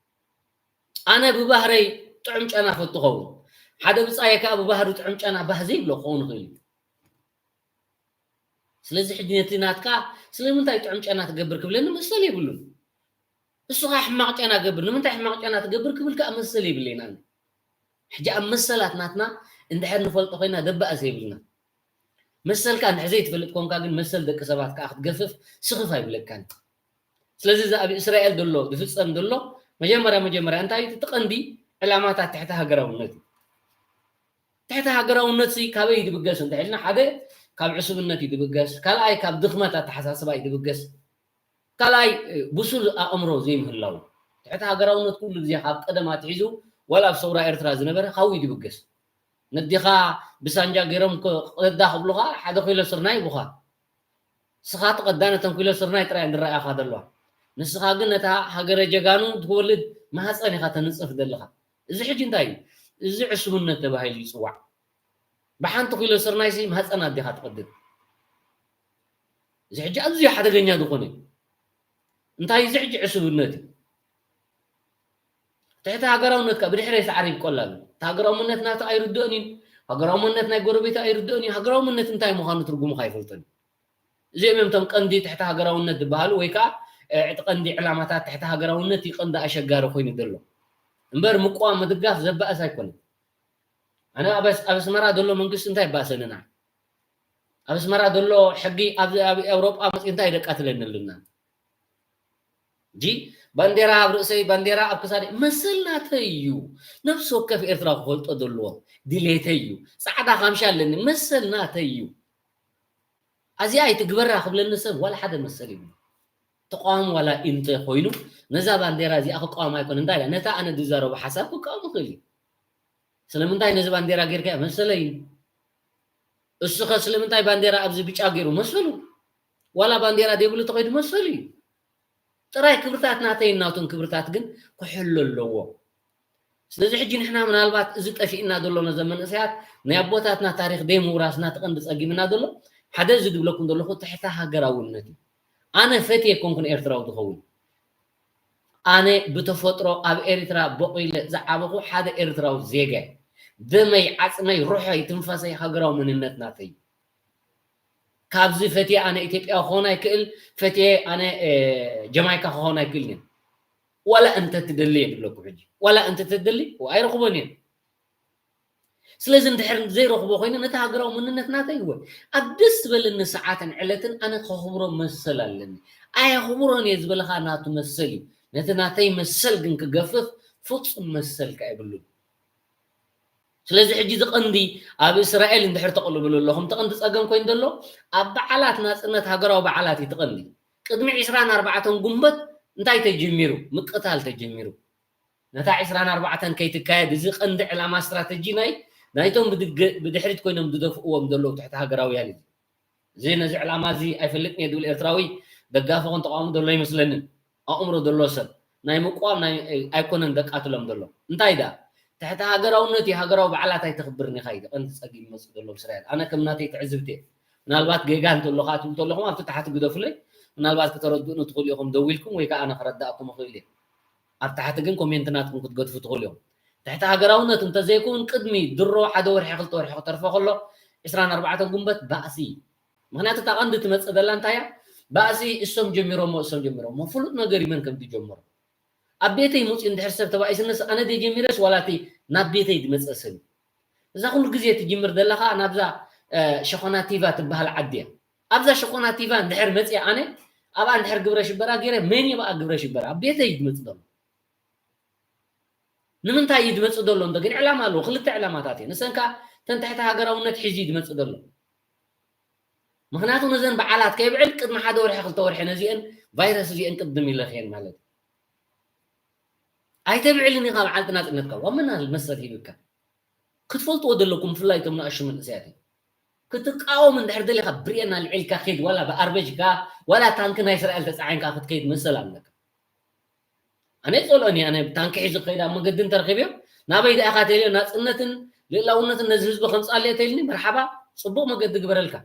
ኣነ ብባህረይ ጥዑም ጨና ፈቱ ኸውን። ሓደ ብጻየ ከኣ ብባህሩ ጥዑም ጨና ባህ ዘይብሎ ክኸውን ይኽእል እዩ። ስለዚ ሕጂ ነቲ ናትካ ስለምንታይ ጥዑም ጨና ትገብር ክብለኒ መሰል የብሉን። እሱ ኸዓ ሕማቕ ጨና ገብር፣ ንምንታይ ሕማቕ ጨና ትገብር ክብል ከኣ መሰል የብለይን ኣነ። ሕጂ ኣብ መሰላት ናትና እንድሕር ንፈልጦ ኮይና ደባእስ የብልና። መሰልካ እንድሕር ዘይትፈልጥ ኮንካ ግን መሰል ደቂ ሰባት ከኣ ክትገፍፍ ስኽፍ ኣይብለካን። ስለዚ እዚ ኣብ እስራኤል ዘሎ ዝፍጸም ዘሎ መጀመርያ መጀመርያ እንታይ እዩ? እቲ ቀንዲ ዕላማታት ትሕቲ ሃገራውነት እዩ። ትሕቲ ሃገራውነት ሲ ካበይ እዩ ዝብገስ እንተ ኢልና፣ ሓደ ካብ ዕሱብነት እዩ ዝብገስ፣ ካልኣይ ካብ ድኽመት ኣተሓሳስባ እዩ ዝብገስ፣ ካልኣይ ብሱል ኣእምሮ ዘይምህላው። ትሕቲ ሃገራውነት ኩሉ ግዜ ካብ ቀደም ኣትሒዙ ዋላ ኣብ ሰውራ ኤርትራ ዝነበረ ካብኡ እዩ ዝብገስ። ነዲኻ ብሳንጃ ገይሮም ክቐዳ ክብሉኻ ሓደ ኪሎ ስርናይ ይቡኻ። ንስኻ ትቐዳ ነተን ኪሎ ስርናይ ጥራይ እየን ዝረኣያኻ ዘለዋ። ንስኻ ግን ነታ ሃገረ ጀጋኑ ትወልድ ማህፀን ኢኻ ተንፅፍ ዘለኻ። እዚ ሕጂ እንታይ እዩ? እዚ ዕሱብነት ተባሂሉ ይፅዋዕ። ብሓንቲ ኪሎ ስርናይሲ ማህፀን ኣዴኻ ትቐድድ። እዚ ሕጂ ኣዝዩ ሓደገኛ ዝኾነ እዩ። እንታይ እዚ ሕጂ ዕሱብነት እዩ። ትሕቲ ሃገራውነትካ ብድሕረይ ሳዕሪ ይብቆል ኣሎ። እቲ ሃገራውነት ናቱ ኣይርድኦን እዩ። ሃገራውነት ናይ ጎረቤቱ ኣይርድኦን እዩ። ሃገራውነት እንታይ ምዃኑ ትርጉሙ ከይፈልጦን እዩ። እዚኦም እዮም እቶም ቀንዲ ትሕቲ ሃገራውነት ዝበሃሉ ወይ ከዓ እቲ ቀንዲ ዕላማታት ትሕቲ ሃገራውነት እዩ ቀንዲ ኣሸጋሪ ኮይኑ ዘሎ። እምበር ምቋም ምድጋፍ ዘባእስ ኣይኮነን። ኣነ ኣብ ኣስ- ኣብ ኣስመራ ዘሎ መንግስቲ እንታይ ይባእሰንና? ኣብ ኣስመራ ዘሎ ሕጊ ኣብ ኣብ ኤውሮጳ መፅኡ እንታይ ደቃትለኒ ኣለና? እንጂ ባንዴራ ኣብ ርእሰይ፣ ባንዴራ ኣብ ክሳደይ፣ መሰል ናተይ እዩ። ነፍሲ ወከፍ ኤርትራዊ ክፈልጦ ዘለዎ ድሌተይ እዩ። ጻዕዳ ካምሻ ኣለኒ፣ መሰል ናተይ እዩ። ኣዚኣ ኣይትግበራ ክብለኒ ሰብ ዋላ ሓደ መሰል ይብሉ። ተቃዋሚ ዋላ እንተ ኮይኑ ነዛ ባንዴራ እዚኣ ክቃወም ኣይኮነ። እንታይ ኢላ? ነታ ኣነ ዝዛረቦ ሓሳብ ክቃወም ይኽእል እዩ። ስለምንታይ ነዚ ባንዴራ ጌርካ? መሰለይ እዩ። እሱ ኸ ስለምንታይ ባንዴራ ኣብዚ ብጫ ገይሩ? መሰሉ። ዋላ ባንዴራ ዘይብሉ ተኸይዱ መሰሉ እዩ። ጥራይ ክብርታት ናተይ ናቱን ክብርታት ግን ክሕሎ ኣለዎ። ስለዚ ሕጂ ንሕና ምናልባት እዚ ጠፊእና ዘሎ ነዞም መንእሰያት ናይ ኣቦታትና ታሪኽ ደይ ምውራስና እቲ ቀንዲ ጸጊምና ዘሎ ሓደ እዚ ዝብለኩም ዘለኹ ትሕተ ሃገራውነት እዩ። ኣነ ፈትየ ኮንኩን ኤርትራዊ ዝኸውን ኣነ ብተፈጥሮ ኣብ ኤርትራ በቂለ ዝዓበኹ ሓደ ኤርትራዊ ዜጋ እየ። ደመይ ዓጽመይ ሩሖይ ትንፋሰይ ሃገራዊ መንነት ናተይ እዩ። ካብዚ ፈትየ ኣነ ኢትዮጵያ ክኾን ኣይክእል፣ ፈትየ ኣነ ጀማይካ ክኾን ኣይክእልን እየ። ዋላ እንተ ትደሊ እየ ዝብለኩም ሕጂ ዋላ እንተ ትደሊ ኣይረኽቦን እየ። ስለዚ እንድሕር ዘይረኽቦ ኮይነ ነቲ ሃገራዊ መንነት ናተይ እወ ኣብ ደስ ዝበለኒ ሰዓትን ዕለትን ኣነ ከኽብሮ መሰል ኣለኒ። ኣየኽብሮን እየ ዝበለኻ ናቱ መሰል እዩ። ነቲ ናተይ መሰል ግን ክገፍፍ ፍጹም መሰልካ የብሉን። ስለዚ ሕጂ ዝቐንዲ ኣብ እስራኤል እንድሕር ተቕልብሉ ኣለኹም ተቐንዲ ጸገም ኮይኑ ዘሎ ኣብ በዓላት ናጽነት ሃገራዊ በዓላት እዩ ትቐንዲ። ቅድሚ ዕስራን ኣርባዕተን ጉንበት እንታይ ተጀሚሩ? ምቅታል ተጀሚሩ። ነታ ዕስራን ኣርባዕተን ከይትካየድ፣ እዚ ቀንዲ ዕላማ ስትራተጂ ናይ ናይቶም ብድግ- ብድሕሪት ኮይኖም ዝደፍእዎም ዘለዉ ትሕቲ ሃገራውያን እዩ። እዚ ነዚ ዕላማ እዚ ኣይፈልጥን እየ ዝብል ኤርትራዊ ደጋፊ ኮን ተቃውሞ ዘሎ ኣይመስለንን። ኣእምሮ ዘሎ ሰብ ናይ ምቋም ናይ ኣይኮነን ደቃትሎም ዘሎ። እንታይ ዳ ትሕቲ ሃገራውነት እዩ፣ ሃገራዊ በዓላት ኣይተኽብርን ኢኻ እዩ ቀንዲ ጸጊም ይመጽእ ዘሎ ምስ ሪኣል። ኣነ ከም ናተይ ትዕዝብቲ እየ። ምናልባት ጌጋ እንተሎ ከዓ ትብሉ ተለኹም ኣብቲ ታሕቲ ግደፉለይ። ምናልባት ከተረድኡኒ ትኽእሉ ኢኹም ደዊልኩም ወይ ከዓ ኣነ ከረዳእኩም እኽእል እየ። ኣብ ታሕቲ ግን ኮሜንት ናትኩም ክትገድፉ ትኽእሉ እዮም። ትሕቲ ሃገራውነት እንተዘይከውን ቅድሚ ድሮ ሓደ ወርሒ ክልተ ወርሒ ክተርፎ ከሎ ዕስራን ኣርባዕተን ጉንበት ባእሲ። ምኽንያቱ እታ ቀንዲ ትመጽእ ዘላ እንታይ እያ? ባእሲ እሶም ጀሚሮሞ እሶም ጀሚሮሞ ፍሉጥ ነገር እዩ መን ከም ዝጀመሮ። ኣብ ቤተይ መፅኡ እንድሕር ሰብ ተባኢስነስ ኣነ ድየ ጀሚረስ ዋላ እቲ ናብ ቤተይ ዝመፀ ሰብ እዩ። እዛ ኩሉ ግዜ ትጅምር ዘላ ከዓ ናብዛ ሸኾናቲቫ ትበሃል ዓዲ እያ። ኣብዛ ሸኾናቲቫ እንድሕር መፅየ ኣነ ኣብኣ እንድሕር ግብረ ሽበራ ገይረ መን እዩ ብኣ ግብረ ሽበራ ኣብ ቤተይ ዝመፅእ ዘሎ። ንምንታይ እዩ ዝመፅእ ዘሎ እንዶ ግን ዕላማ ኣለዎ። ክልተ ዕላማታት እየ ንሰን ከዓ ተን ትሕቲ ሃገራውነት ሒዙ እዩ ዝመፅእ ዘሎ። ምክንያቱ ነዘን በዓላት ከይብዕል ቅድሚ ሓደ ወርሒ ክልተ ወርሒ ነዚአን ቫይረስ እዚአን ቅድም ይለኽየን ማለት እዩ። ኣይተብዕልን ኢኻ በዓልቲ ናፅነትካ ዋመና መሰል ሂብካ ክትፈልጥዎ ዘለኩም ብፍላይ እቶም ንኣሽቱ መንእሰያት እዩ ክትቃወም እንድሕር ደሊካ ብርኤና ልዒልካ ኬድ ዋላ ብኣርበጅካ ዋላ ታንኪ ናይ እስራኤል ተፃዒንካ ክትከይድ መሰል ኣለካ። ኣነ ይፀልኦን እየ ኣነ ብታንኪ ሒዙ ክኸይድ ኣብ መገዲ እንተረኪብዮ ናበይ ደኣ ኢኻ ተልዮ ናፅነትን ልእላውነትን ነዚ ህዝቢ ከምፃለዮ ተልኒ መርሓባ ፅቡቅ መገዲ ግበረልካ።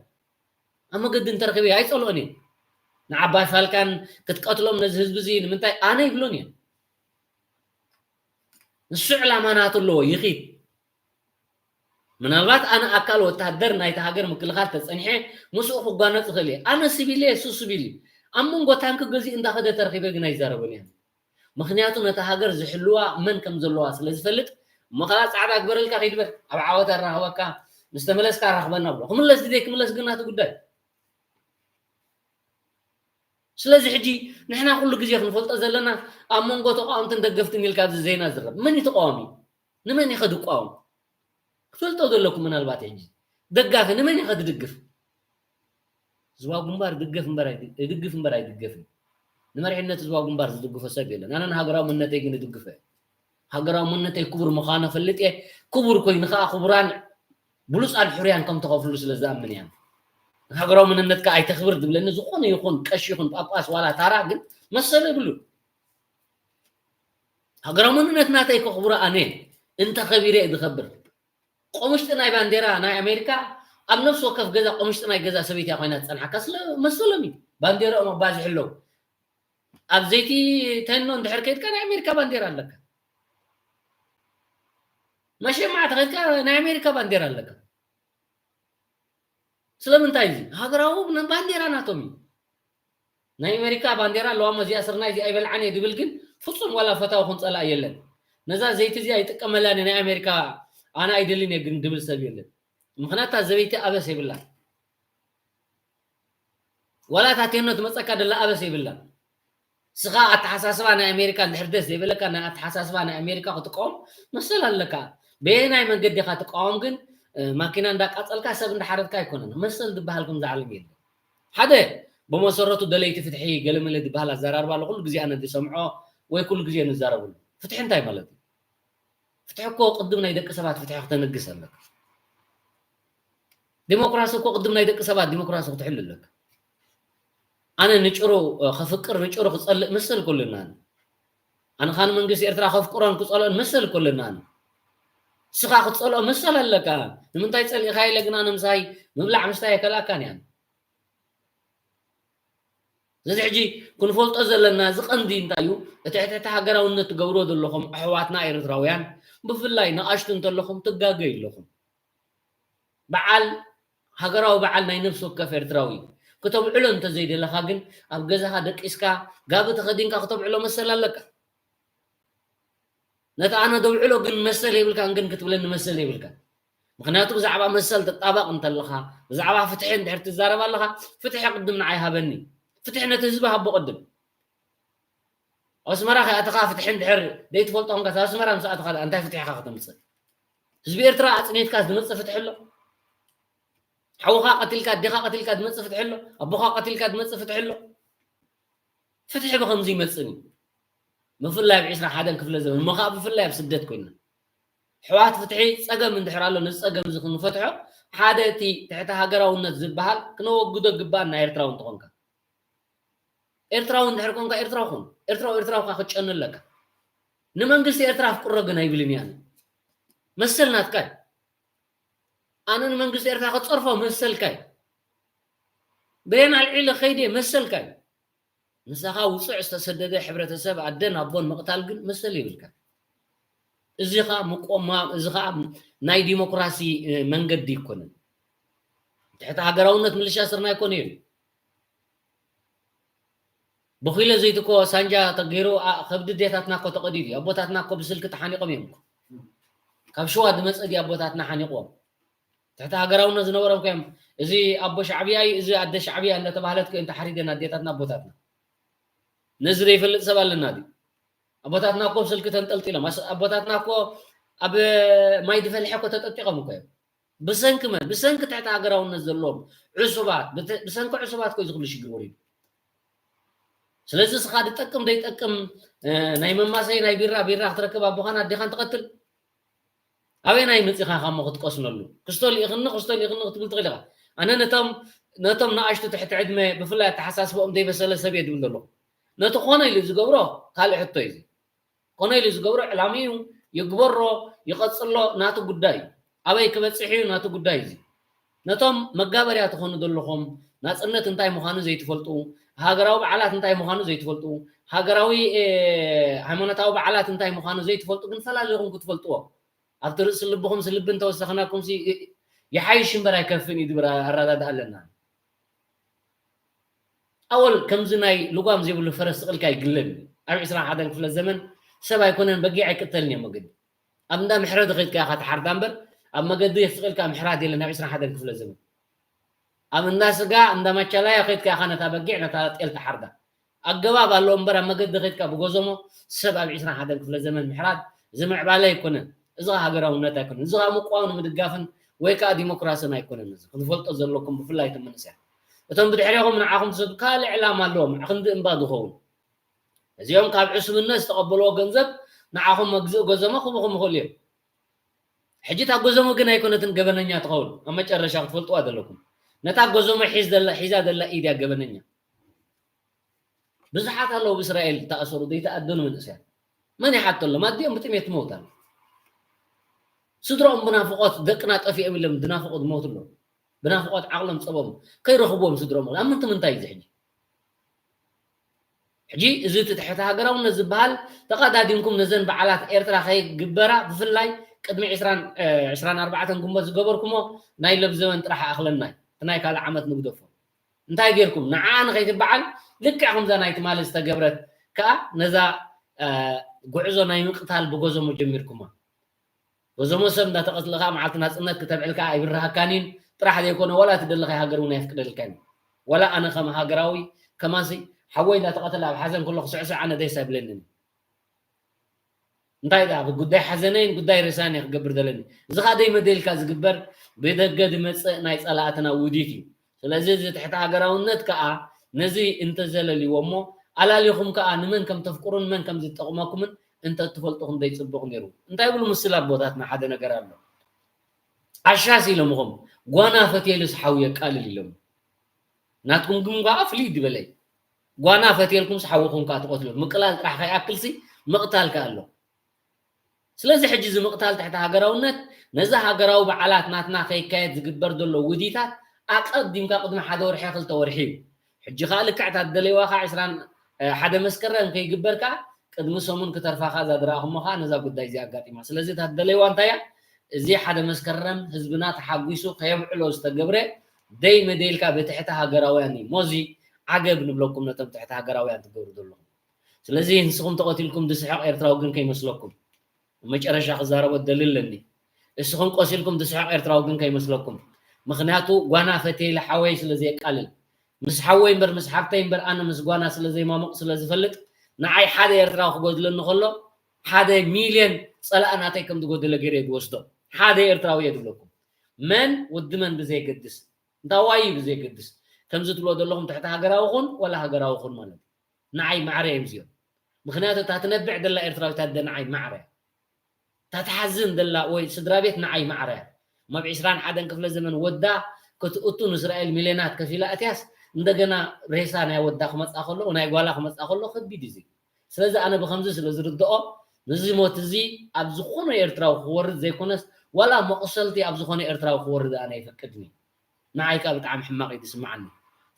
ኣብ መገዲ እንተረኪበ ኣይፀልኦን እየ። ንዓባይ ፋልካን ክትቀትሎም ነዚ ህዝቢ እዚ ንምንታይ ኣነ ይብሎን እየ። ንሱ ዕላማ ናቱ ኣለዎ ይኺድ። ምናልባት ኣነ ኣካል ወታደር ናይቲ ሃገር ምክልኻል ተፀኒሐ ምስኡ ክጓነፅ እኽእል እየ። ኣነ ስቢል እየ እሱ ስቢል እዩ። ኣብ መንጎ ታንኪ ገዚኡ እንዳኸደ ተረኪበ ግን ኣይዛረብን እየ። ምክንያቱ ነታ ሃገር ዝሕልዋ መን ከም ዘለዋ ስለ ዝፈልጥ እሞ ከላ ፃዕዳ ግበረልካ ከይድበር ኣብ ዓወት ኣራኽበካ ምስ ተመለስካ ኣራኽበና ብሎ ክምለስ ድዘይ ክምለስ ግን ናቱ ጉዳይ። ስለዚ ሕጂ ንሕና ኩሉ ግዜ ክንፈልጦ ዘለና ኣብ መንጎ ተቃወምትን ደገፍትን ኢልካ ኣብዚ ዜና ዝረብ መን እዩ ተቃዋሚ? ንመን እዩ ከድቋወም? ክፈልጦ ዘለኩም ምናልባት ሕጂ ደጋፊ ንመን እዩ ከድድግፍ? ዝዋ ግንባር ድገፍ እምበር ኣይድ- ድግፍ እምበር ኣይድገፍን። ንመሪሕነት ዝዋ ግንባር ዝድግፎ ሰብ የለን። ኣነ ንሃገራዊ መንነተይ ግን እድግፎ እየ። ሃገራዊ መንነተይ ክቡር ምዃኑ ፈልጥ እየ። ክቡር ኮይኑ ከዓ ክቡራን ብሉፃን ሕሩያን ከም ተኸፍሉ ስለ ዝኣምን እያ። ሃገራዊ መንነትካ ኣይተኽብር ዝብለኒ ዝኾነ ይኹን ቀሺ ይኹን ጳጳስ ዋላ ታራ ግን መሰል የብሉን። ሃገራዊ መንነት ናተይ ከኽብሮ ኣነ እንተኸቢረ እየ ዝኸብር። ቆምሽጢ ናይ ባንዴራ ናይ ኣሜሪካ ኣብ ነፍሲ ወከፍ ገዛ ቆምሽጢ ናይ ገዛ ሰበይቲ እያ ኮይና ዝፀንሓካ ስለ መሰሎም እዩ። ባንዴራኦም ኣባዝሑ ኣለዉ። ኣብ ዘይቲ ተኖ እንድሕር ከይድካ ናይ ኣሜሪካ ባንዴራ ኣለካ። መሸማዕ ተኸድካ ናይ ኣሜሪካ ባንዴራ ኣለካ። ስለምንታይ እዚ ሃገራዊ ባንዴራ ናቶም እዩ። ናይ ኣሜሪካ ባንዴራ ኣለዋ እሞ እዚኣ ስርናይ እዚኣ ኣይበልዓን እየ ድብል ግን ፍፁም ዋላ ፈታዊ ክንፀላእ የለን። ነዛ ዘይቲ እዚኣ ይጥቀመላን እየ ናይ ኣሜሪካ ኣነ ኣይደልን እየ ግን ድብል ሰብ የለን። ምክንያቱ እታ ዘበይቲ ኣበስ የብላን። ዋላ እታ ቴኖ ትመፀካ ደላ ኣበስ የብላን። ስኻ ኣተሓሳስባ ናይ ኣሜሪካ እንድሕር ደስ ዘይበለካ ናይ ኣተሓሳስባ ናይ ኣሜሪካ ክትቃወም መሰል ኣለካ። በየናይ መንገዲ ኢኻ ትቃወም ግን ማኪና እንዳቃፀልካ ሰብ እንዳሓረድካ ኣይኮነን። መሰል ዝበሃል ከምዚ ዓለም የለን። ሓደ ብመሰረቱ ደለይቲ ፍትሒ ገለመለ ዝበሃል ኣዘራርባ ኣሎ። ኩሉ ግዜ ኣነ ዝሰምዖ ወይ ኩሉ ግዜ ንዛረበሉ። ፍትሒ እንታይ ማለት እዩ? ፍትሒ እኮ ቅድም ናይ ደቂ ሰባት ፍትሒ ክተነግስ ኣለካ። ዲሞክራሲ እኮ ቅድም ናይ ደቂ ሰባት ዲሞክራሲ ክትሕሉ ኣለካ። ኣነ ንጭሩ ከፍቅር ንጭሩ ክፀልእ መሰል ኩልና ኣነ። ኣነ ኻን መንግስቲ ኤርትራ ከፍቅሮን ክፀልኦን መሰል ኩልና ኣነ። ስኻ ክትፀልኦ መሰል ኣለካ። ንምንታይ ፀሊእካ ኢለ ግን ኣነ ምሳይ ምብላዕ ምስታይ ኣይከልኣካን እያ። ስለዚ ሕጂ ክንፈልጦ ዘለና እዚ ቀንዲ እንታይ እዩ? እቲ ሕትሕቲ ሃገራውነት ትገብርዎ ዘለኹም ኣሕዋትና ኤርትራውያን ብፍላይ ንኣሽቱ እንተለኹም ትጋገዩ ኣለኹም። በዓል ሃገራዊ በዓል ናይ ነፍሲ ወከፍ ኤርትራዊ እዩ። ክተብዕሎ እንተዘይደለኻ ግን ኣብ ገዛኻ ደቂስካ ጋቢ ተኸዲንካ ክተብዕሎ መሰል ኣለካ። ነቲ ኣነ ደብዕሎ ግን መሰል የብልካን ግን ክትብለኒ መሰል የብልካን። ምክንያቱ ብዛዕባ መሰል ትጣበቕ እንተለኻ ብዛዕባ ፍትሒ እንድሕር ትዛረብ ኣለኻ ፍትሒ ቅድም ንዓይ ሃበኒ። ፍትሒ ነቲ ህዝቢ ሃቦ ቅድም። ኣስመራ ከይኣተኻ ፍትሒ እንድሕር ዘይትፈልጦ ኮንካ ኣስመራ ምስ ኣተኻ እንታይ ፍትሒ ኢኻ ከተምፅእ? ህዝቢ ኤርትራ ኣፅኒትካ ዝመፅእ ፍትሒ ኣሎ? ሓውኻ ቀቲልካ ኣዴኻ ቀቲልካ ዝመፅእ ፍትሒ ኣሎ? ኣቦኻ ቀቲልካ ዝመፅእ ፍትሒ ኣሎ? ፍትሒ ብከምዚ ይመፅእ እዩ። ብፍላይ ኣብ ዕስራን ሓደን ክፍለ ዘመን እሞ ከዓ ብፍላይ ኣብ ስደት ኮይና ሕዋት ፍትሒ ጸገም እንድሕር ኣሎ ነዚ ጸገም እዚ ክንፈትሖ ሓደ እቲ ትሕቲ ሃገራውነት ዝበሃል ክነወግዶ ግባእ ናይ ኤርትራዊ እንተኾንካ ኤርትራዊ እንድሕር ኮንካ ኤርትራዊ ኹን ኤርትራዊ ኤርትራዊ ካ ክትጨኑ ኣለካ ንመንግስቲ ኤርትራ ኣፍቅሮ ግን ኣይብልን እያ መሰል ናትካ እዩ ኣነ ንመንግስቲ ኤርትራ ክፀርፎ መሰልካ እዩ ብሬን ኣልዒለ ከይደ መሰልካ እዩ ንሳኻ ውፅዕ ዝተሰደደ ሕብረተሰብ ኣደን ኣቦን ምቕታል ግን መሰል ይብልካ እዚ ኻ ምቆማ እዚ ኻ ናይ ዲሞክራሲ መንገዲ ይኮነን ትሕቲ ሃገራውነት ምልሻ ስርና ይኮነ እዩ ብኺሎ ዘይትኮ ሳንጃ ተገይሩ ከብዲ ዴታትና ኮ ተቐዲዱ ኣቦታትና ኮ ብስልኪ ተሓኒቆም እዮም ካብ ሽዋ ዝመፀ ድዩ ኣቦታትና ሓኒቆም ትሕቲ ሃገራውነት ዝነበሮም ከዮም እዚ ኣቦ ሻዕብያ እዩ እዚ ኣደ ሻዕብያ እንዳተባህለት ከዮም ተሓሪደን ኣዴታትና ኣቦታትና ነዚ ዘይፈልጥ ሰብ ኣለና ድዩ ኣቦታትና እኮ ብስልኪ ተንጠልጢሎም ኣቦታትና እኮ ኣብ ማይ ዝፈልሐ እኮ ተጠጢቆም እኮ እዮም ብሰንኪ መን ብሰንኪ ትሕቲ ሃገራውነት ዘለዎም ዕሱባት ብሰንኪ ዕሱባት እኮ እዚ ኩሉ ሽግር ወሪዱ ስለዚ ስኻ ዝጠቅም ዘይጠቅም ናይ መማሰይ ናይ ቢራ ቢራ ክትረክብ ኣቦኻን ኣዴኻን ትቐትል ኣበይ ናይ መፂኻ ካሞ ክትቀስነሉ ክስቶ ልኢኽኒ ክስቶ ልኢኽኒ ክትብል ትኽእል ኢኻ ኣነ ነቶም ነቶም ንኣሽቱ ትሕቲ ዕድመ ብፍላይ ኣተሓሳስበኦም ዘይበሰለ ሰብ እየ ዝብል ዘለኹ ነቲ ኮነ ኢሉ ዝገብሮ ካልእ ሕቶ እዩ ኮነ ኢሉ ዝገብሮ ዕላምኡ ይግበሮ ይቐፅሎ ናቱ ጉዳይ እዩ ኣበይ ክበፅሕ እዩ ናቱ ጉዳይ እዚ ነቶም መጋበርያ ትኾኑ ዘለኹም ናፅነት እንታይ ምዃኑ ዘይትፈልጡ ሃገራዊ በዓላት እንታይ ምዃኑ ዘይትፈልጡ ሃገራዊ ሃይማኖታዊ በዓላት እንታይ ምዃኑ ዘይትፈልጡ ግን ፈላሊኹም ክትፈልጥዎ ኣብቲ ርእሲ ልብኹም ስልቢ እንተወሰኽናኩም ይሓይሽ እምበር ኣይከፍን እዩ ዝብል ኣረዳድኣ ኣለና ኣወል ከምዚ ናይ ልጓም ዘይብሉ ፈረስ ስቕልካ ይግለብ እዩ ኣብ ዕስራን ሓደን ክፍለ ዘመን ሰብ ኣይኮነን በጊዕ ኣይቅተልን እዮም መገዲ ኣብ እንዳ ምሕረድ ኸይድካ ኢኻ ትሓርዳ እምበር ኣብ መገዲ ስቕልካ ምሕራድ የለን ኣብ ዕስራን ሓደን ክፍለ ዘመን ኣብ እንዳ ስጋ እንዳ ማቻላያ ኸይድካ ኢኻ ነታ በጊዕ ነታ ጤል ትሓርዳ ኣገባብ ኣለዎ እምበር ኣብ መገዲ ኸይድካ ብጎዞሞ ሰብ ኣብ ዕስራን ሓደን ክፍለ ዘመን ምሕራድ ዝምዕባለ ኣይኮነን እዚ ሃገራውነት ኣይኮነን እዚ ምቋም ንምድጋፍን ወይ ከዓ ዲሞክራስን ኣይኮነን እዚ ክትፈልጦ ዘለኩም ብፍላይ እቲ መንእሰያት እቶም ብድሕሪኹም ንዓኹም ዝሰዱ ካልእ ዕላማ ኣለዎም ክንዲ እምባ ዝኸውን እዚኦም ካብ ዕሱብነት ዝተቐበልዎ ገንዘብ ንዓኹም መግዝእ ጎዞሞ ክቡኹም ይኽእሉ እዮም ሕጂ እታ ጎዞሞ ግን ኣይኮነትን ገበነኛ ትኸውን ኣብ መጨረሻ ክትፈልጥዋ ዘለኩም ነታ ጎዞሞ ሒዛ ዘላ ኢድያ ገበነኛ ብዙሓት ኣለዉ ብእስራኤል ዝተኣሰሩ ዘይተኣደኑ መንእሰያት መን ይሓተሎም ኣዲኦም ብጥሜት ትመውት ኣሎ ስድሮኦም ብናፍቆት ደቅና ጠፊኦም ኢሎም ብናፍቆት ዝመውት ኣለዉ ብናፍቆት ዓቕሎም ፀቦም ከይረኽብዎም ስድሮም ኣብ ምንቲ ምንታይ እዚ ሕጂ ሕጂ እዚ እቲ ትሕቲ ሃገራውነት ዝበሃል ተቐዳዲምኩም ነዘን በዓላት ኤርትራ ከይግበራ ብፍላይ ቅድሚ ዕስራን ዕስራን ኣርባዕተን ግንቦት ዝገበርኩሞ ናይ ለብዘበን ጥራሕ ኣኽለናይ እቲ ናይ ካልእ ዓመት ንግደፎ እንታይ ጌርኩም ንዓ ንኸይትበዓል ልክዕ ከምዛ ናይ ትማሊ ዝተገብረት ከኣ ነዛ ጉዕዞ ናይ ምቕታል ብጎዞሞ ጀሚርኩማ ጎዞሞ ሰብ እንዳተቐትለ ከኣ መዓልቲ ናጽነት ክተብዕል ከኣ ኣይብርሃካን እዩን ጥራሕ ዘይኮነ ዋላ እቲ ደለኻይ ሃገር እውን ኣየፍቅደልካን እዩ ዋላ ኣነ ከም ሃገራዊ ከማሲ ሓወይ እንዳተቐተለ ኣብ ሓዘን ከሎ ክስዕስዕ ኣነ ደስ ኣይብለንን እንታይ ደኣ ጉዳይ ሓዘነይን ጉዳይ ሬሳን እየ ክገብር ዘለኒ እዚ ከዓ ደይመደልካ ዝግበር ብደገ ዝመፅእ ናይ ፀላእትና ውዲት እዩ ስለዚ እዚ ትሕቲ ሃገራውነት ከዓ ነዚ እንተዘለልዎ እሞ ኣላሊኹም ከዓ ንመን ከም ተፍቅሩን መን ከም ዝጠቕመኩምን እንተትፈልጡ ክንደይ ፅቡቕ ነይሩ እንታይ ብሉ ምስል ኣቦታትና ሓደ ነገር ኣሎ ዓሻስ ኢሎምኹም ጓና ፈትየሉስ ሓው የቃልል ኢሎም ናትኩም ግን ከዓ ፍልይ ዝበለ እዩ ጓና ፈትየልኩም ሓውኹም ከዓ ትቐትሉ ምቅላል ጥራሕ ከይኣክልሲ ምቕታል ከዓ ኣሎ ስለዚ ሕጂ እዚ ምቕታል ትሕቲ ሃገራውነት ነዚ ሃገራዊ በዓላት ናትና ከይካየድ ዝግበር ዘሎ ውዲታት ኣቀዲምካ ቅድሚ ሓደ ወርሒ ክልተ ወርሒ እዩ ሕጂ ከዓ ልክዕ እታ ደለይዋ ከዓ ዕስራን ሓደ መስከረም ከይግበር ከዓ ቅድሚ ሰሙን ክተርፋ ከዓ እዛ ዝረኣኹሞ ከዓ ነዛ ጉዳይ እዚ ኣጋጢማ ስለዚ እታ ደለይዋ እንታይ እያ እዚ ሓደ መስከረም ህዝብና ተሓጒሱ ከየብዕሎ ዝተገብረ ደይ መደይልካ ብትሕቲ ሃገራውያን እዩ ሞዚ ዓገብ ንብለኩም ነቶም ትሕቲ ሃገራውያን ትገብሩ ዘለኹም ስለዚ ንስኹም ተቐቲልኩም ዝስሕቕ ኤርትራዊ ግን ከይመስለኩም መጨረሻ ክዛረቦ ደሊ ኣለኒ እስኹም ቆሲልኩም ዝስሕቕ ኤርትራዊ ግን ከይመስለኩም ምኽንያቱ ጓና ፈቴለ ሓወይ ስለ ዘየቃልል ምስ ሓወይ እምበር ምስ ሓብተይ እምበር ኣነ ምስ ጓና ስለ ዘይማሙቕ ስለ ዝፈልጥ ንዓይ ሓደ ኤርትራዊ ክጎድለኒ ከሎ ሓደ ሚልዮን ጸላእ ናተይ ከም ዝጎደለ ገይረ ዝወስዶ ሓደ ኤርትራዊ እየ ዝብለኩም መን ወዲ መን ብዘይገድስ እንታዋይ ብዘይገድስ ከምዚ ትብሎ ዘለኹም ትሕቲ ሃገራዊ ኹን ወላ ሃገራዊ ኹን ማለት እዩ ንዓይ ማዕረ እዮም እዚኦም ምኽንያቱ እታ ትነብዕ ዘላ ኤርትራዊት ኣደ ንዓይ ማዕረ እያ። እታ ትሓዝን ዘላ ወይ ስድራ ቤት ንዓይ ማዕረ እያ። እሞ ኣብ ዕስራን ሓደን ክፍለ ዘመን ወዳ ክትእቱ ንእስራኤል ሚልዮናት ከፊላ እትያስ እንደገና ሬሳ ናይ ወዳ ክመፃ ከሎ ናይ ጓላ ክመፃ ከሎ ከቢድ እዩ። ስለዚ ኣነ ብከምዚ ስለ ዝርድኦ ነዚ ሞት እዚ ኣብ ዝኾነ ኤርትራዊ ክወርድ ዘይኮነስ ዋላ መቑሰልቲ ኣብ ዝኾነ ኤርትራዊ ክወርድ ኣነ ኣይፈቅድን እዩ። ንዓይ ከኣ ብጣዕሚ ሕማቕ እዩ ዝስምዓኒ።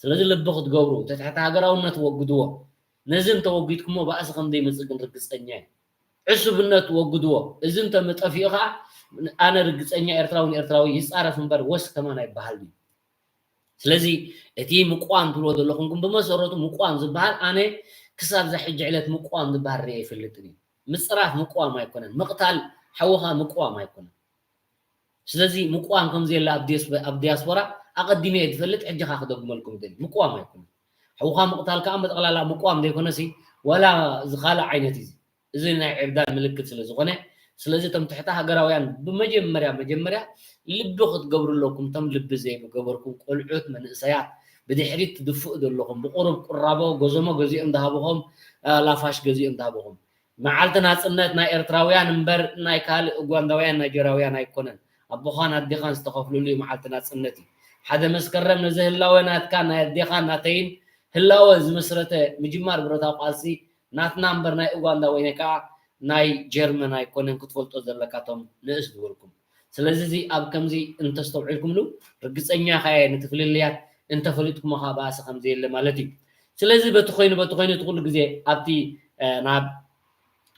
ስለዚ ልቢ ክትገብሩ፣ እቲ ትሕቲ ሃገራውነት ወግድዎ። ነዚ እንተወጊድኩሞ ባእሲ ከም ዘይመጽእ ግን ርግጸኛ እየ። ዕሱብነት ወግድዎ። እዚ እንተ ጠፊኡ ከኣ ኣነ ርግጸኛ ኤርትራዊ ንኤርትራዊ ይጻረፍ እምበር ወስ ከማን ኣይበሃልን እዩ። ስለዚ እቲ ምቋም ትብልዎ ዘለኹም ግን ብመሰረቱ ምቋም ዝበሃል ኣነ ክሳብ እዛ ሕጂ ዕለት ምቋም ዝበሃል ርእየ ኣይፈልጥን እዩ። ምጽራፍ ምቋም ኣይኮነን። ምቕታል ሓውኻ ምቋም ኣይኮነን። ስለዚ ምቋም ከም ዘየለ ኣብ ዲያስፖ-፣ ኣብ ዲያስፖራ ኣቐዲመ እየ ዝፈልጥ፣ ሕጂ ኸኣ ክደግመልኩም ይደሊ። ምቋም ኣይኮነን። ሕውኻ ምቕታል ከኣ መጠቕላላ ምቋም ዘይኮነሲ፣ ዋላ እዚ ካልእ ዓይነት እዩ። እዚ ናይ ዕብዳን ምልክት ስለ ዝኾነ፣ ስለዚ እቶም ትሕቲ ሃገራውያን ብመጀመርያ፣ መጀመርያ ልቢ ክትገብሩ ኣለኩም። እቶም ልቢ ዘይገበርኩም ቆልዑት፣ መንእሰያት፣ ብድሕሪት ትድፍኡ ዘለኹም፣ ብቁሩብ ቁራቦ፣ ጎዞሞ ገዚኦም ዝሃብኹም፣ ላፋሽ ገዚኦም ዝሃብኹም። መዓልቲ ናጽነት ናይ ኤርትራውያን እምበር ናይ ካልእ ኡጋንዳውያን ናይጀራውያን ኣይኮነን። ኣቦኻን ኣዴኻን ዝተኸፍልሉ እዩ መዓልቲ ናጽነት እዩ። ሓደ መስከረም ነዚ ህላወ ናትካ ናይ ኣዴኻን ናተይን ህላወ ዝመስረተ ምጅማር ብረታዊ ቃልሲ ናትና እምበር ናይ ኡጋንዳ ወይ ከዓ ናይ ጀርመን ኣይኮነን ክትፈልጦ ዘለካ እቶም ንእስ ዝበልኩም። ስለዚ እዚ ኣብ ከምዚ እንተስተውዒልኩምሉ ርግጸኛ ከኣ እየ ነቲ ፍልልያት እንተፈሊጥኩሞ ከኣ ባእሲ ከም ዘየለ ማለት እዩ። ስለዚ በቲ ኮይኑ በቲ ኮይኑ እቲ ኩሉ ግዜ ኣብቲ ናብ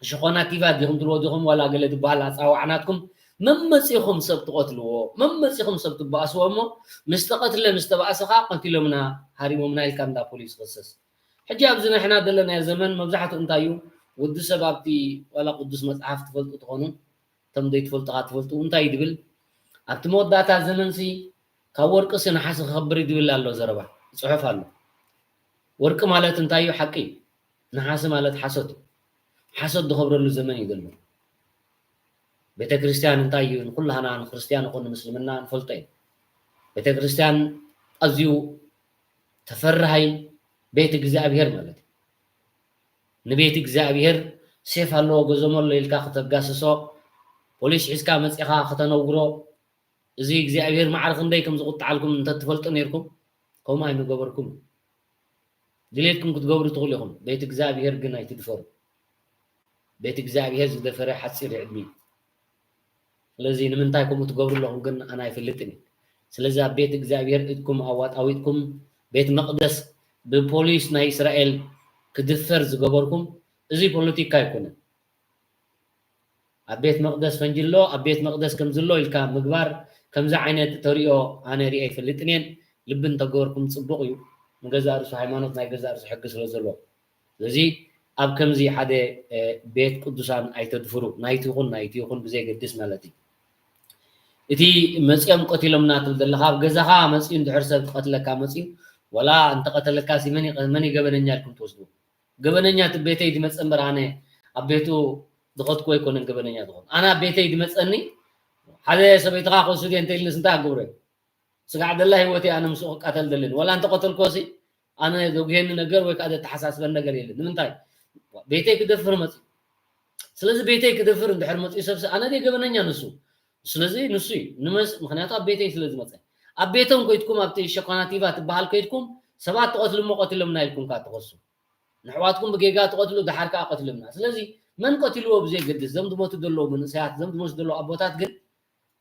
ሸኾና ቲቫ ዲኹም ትብልዎ ዲኹም ዋላ ገለ ዝበሃል ኣፀዋውዓ ናትኩም መመፂኹም ሰብ ትቐትልዎ መመፂኹም ሰብ ትበኣስዎ እሞ ምስ ተቐትለ ምስ ተባእሰ ከዓ ቀቲሎምና ሃሪሞምና ኢልካ እንዳ ፖሊስ ክሰስ። ሕጂ ኣብዚ ንሕና ዘለናዮ ዘመን መብዛሕትኡ እንታይ እዩ ወዲ ሰብ ኣብቲ ዋላ ቅዱስ መፅሓፍ ትፈልጡ ትኾኑ እቶም ዘይትፈልጡ ከዓ ትፈልጡ እንታይ እዩ ድብል ኣብቲ መወዳእታ ዘመንሲ ካብ ወርቅሲ ነሓሲ ክኸብር እዩ ድብል ኣሎ ዘረባ ፅሑፍ ኣሎ። ወርቂ ማለት እንታይ እዩ ሓቂ እዩ። ነሓሲ ማለት ሓሶት እዩ። ሓሶት ዝኸብረሉ ዘመን እዩ ዘሎ። ቤተክርስትያን እንታይ እዩ ንኩላህና ንክርስትያን ይኹን ንምስልምና ንፈልጦ እዩ። ቤተክርስትያን ኣዝዩ ተፈራሃይ ቤት እግዚኣብሔር ማለት እዩ። ንቤት እግዚኣብሔር ሴፍ ኣለዎ ገዞሞ ኣሎ ኢልካ ክተጋስሶ ፖሊስ ሒዝካ መፂኻ ክተነውግሮ እዚ እግዚኣብሔር ማዕረ ክንደይ ከም ዝቁጣዓልኩም እንተትፈልጡ ነይርኩም ከምኡ ኣይምገበርኩም። ድሌትኩም ክትገብሩ ትኽእሉ ኢኹም። ቤት እግዚኣብሔር ግን ኣይትድፈሩ። ቤት እግዚኣብሔር ዝደፈረ ሓፂር ዕድሚ። ስለዚ ንምንታይ ከምኡ ትገብሩ ኣለኹም ግን ኣነ ኣይፈልጥን እዩ። ስለዚ ኣብ ቤት እግዚኣብሔር እድኩም ኣዋጣዊጥኩም ቤት መቅደስ ብፖሊስ ናይ እስራኤል ክድፈር ዝገበርኩም እዚ ፖለቲካ ኣይኮነን። ኣብ ቤት መቅደስ ፈንጂ ኣሎ ኣብ ቤት መቅደስ ከምዚ ኣሎ ኢልካ ምግባር ከምዚ ዓይነት ተሪኦ ኣነ ሪኦ ኣይፈልጥን እየን። ልቢ እንተገበርኩም ፅቡቅ እዩ። ንገዛእ ርእሱ ሃይማኖት ናይ ገዛእ ርእሱ ሕጊ ስለ ዘሎ ስለዚ ኣብ ከምዚ ሓደ ቤት ቅዱሳን ኣይተድፍሩ ናይቲ ይኹን ናይቲ ይኹን ብዘየገድስ ማለት እዩ። እቲ መፂኦም ቀቲሎምና ትብል ዘለካ ኣብ ገዛካ መፂኡ እንድሕር ሰብ ትቀትለካ መፂኡ ዋላ እንተቀተለካ ሲ መን መን ገበነኛ ኢልኩም ትወስዱ? ገበነኛ እቲ ቤተይ ዝመፀ እምበር ኣነ ኣብ ቤቱ ዝኸትኩ ኣይኮነን ገበነኛ ዝኾን ኣነ ኣብ ቤተይ ዝመፀኒ ሓደ ሰበይትኻ ክወስድ እየ እንተኢልንስ እንታይ ኣገብሮ? ስጋዕ ደላ ህይወት ኣነ ምስኡ ክቃተል ደልን ዋላ እንተቀተልኮ ሲ ኣነ ዘጉሄኒ ነገር ወይ ከዓ ዘተሓሳስበን ነገር የለን ንምንታይ ቤተይ ክደፍር መፅኡ ስለዚ ቤተይ ክደፍር እንድሕር መፅኡ ሰብሲ ኣነ ደይ ገበነኛ ንሱ ስለዚ ንሱ እዩ ንመስ ምክንያቱ ኣብ ቤተይ ስለ ዝመፀ ኣብ ቤቶም ከይድኩም ኣብቲ ሸኳናቲቫ ትበሃል ከይድኩም ሰባት ትቐትሉ እሞ ቀትሎም ና ኢልኩም ከዓ ትኸሱ ንሕዋትኩም ብጌጋ ትቐትሉ ደሓር ከዓ ቀትልምና ስለዚ መን ቀትልዎ ብዘይገድስ ዘም ዝሞቱ ዘለዉ መንእሰያት ዘም ዝሞቱ ዘለዉ ኣቦታት ግን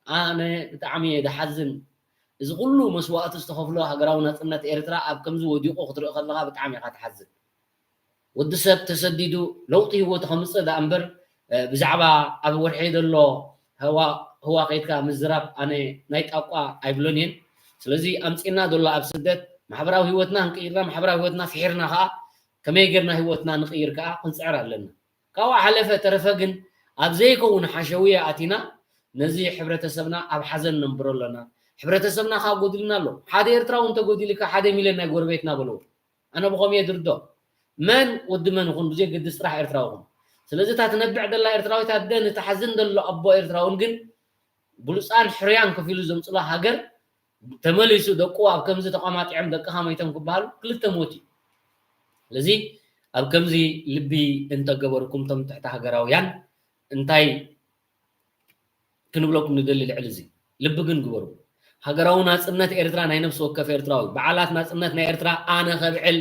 ኣነ ብጣዕሚ እየ ዝሓዝን። እዚ ኩሉ መስዋእቲ ዝተኸፍሎ ሃገራዊ ናጽነት ኤርትራ ኣብ ከምዚ ወዲቑ ክትርኢ ከለኻ ብጣዕሚ ኢኻ ትሓዝን። ወዲ ሰብ ተሰዲዱ ለውጢ ህይወቱ ከምጽእ ደኣ እምበር ብዛዕባ ኣብ ወርሒ ዘሎ ህዋ ከይድካ ምዝራብ ኣነ ናይ ጣቋ ኣይብሎን እየን። ስለዚ ኣምጺእና ዘሎ ኣብ ስደት ማሕበራዊ ህይወትና ክንቅይርና ማሕበራዊ ህይወትና ፍሒርና ከኣ ከመይ ጌርና ህይወትና ንቕይር ከኣ ክንጽዕር ኣለና። ካብኡ ሓለፈ ተረፈ ግን ኣብ ዘይከውን ሓሸውየ ኣቲና ነዚ ሕብረተሰብና ኣብ ሓዘን ነንብሮ ኣለና። ሕብረተሰብና ከዓ ጎዲልና ኣሎ። ሓደ ኤርትራዊ እንተጎዲሉ ከዓ ሓደ ሚልዮን ናይ ጎረቤትና በልዎ። ኣነ ብኸምኡ እየ ዝርዶ። መን ወዲ መን ይኹን ብዘየገድስ ጥራሕ ኤርትራዊ ይኹን። ስለዚ እታ ትነብዕ ዘላ ኤርትራዊት ኣደ ንትሓዝን ዘሎ ኣቦ ኤርትራውን ግን ብሉፃን ሕርያን ከፊሉ ዘምፅሎ ሃገር ተመሊሱ ደቁ ኣብ ከምዚ ተቋማጢዖም ደቅኻ መይቶም ክበሃሉ ክልተ ሞት እዩ። ስለዚ ኣብ ከምዚ ልቢ እንተገበርኩም፣ እቶም ትሕቲ ሃገራውያን፣ እንታይ ክንብለኩም ንደሊ? ልዕሊ እዚ ልቢ ግን ግበሩ። ሃገራዊ ናጽነት ኤርትራ ናይ ነፍሲ ወከፍ ኤርትራዊ፣ በዓላት ናጽነት ናይ ኤርትራ ኣነ ከብዕል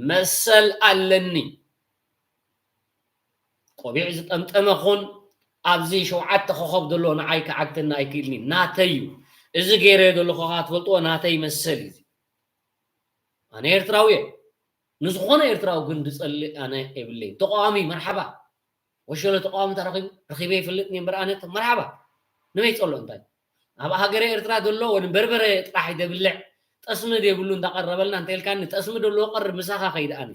መሰል ኣለኒ። ቆቢዕ ዝጠምጠመ ኹን ኣብዚ ሸውዓተ ኮኸብ ዘሎ ንዓይ ክዓግተኒ ኣይክእልኒ፣ ናተይ እዩ። እዚ ገይረዮ ዘለኹ ከኣ ትፈልጥዎ ናተይ መሰል እዩ። ኣነ ኤርትራዊ እየ። ንዝኾነ ኤርትራዊ ግን ዝጸልእ ኣነ የብለይን። ተቃዋሚ መርሓባ። ወሸሎ ተቃዋሚ ተረኺቡ ረኺበ ይፈልጥ እምበር ኣነ መርሓባ። ንመይ ይጸልኦ እንታይ? ኣብ ሃገረ ኤርትራ ዘሎ ወን በርበረ ጥራሕ ይደብልዕ፣ ጠስሚ ዘይብሉ እንዳቀረበልና እንተ ኢልካኒ፣ ጠስሚ ዘለዎ ቀርብ ምሳኻ ከይድ ኣነ።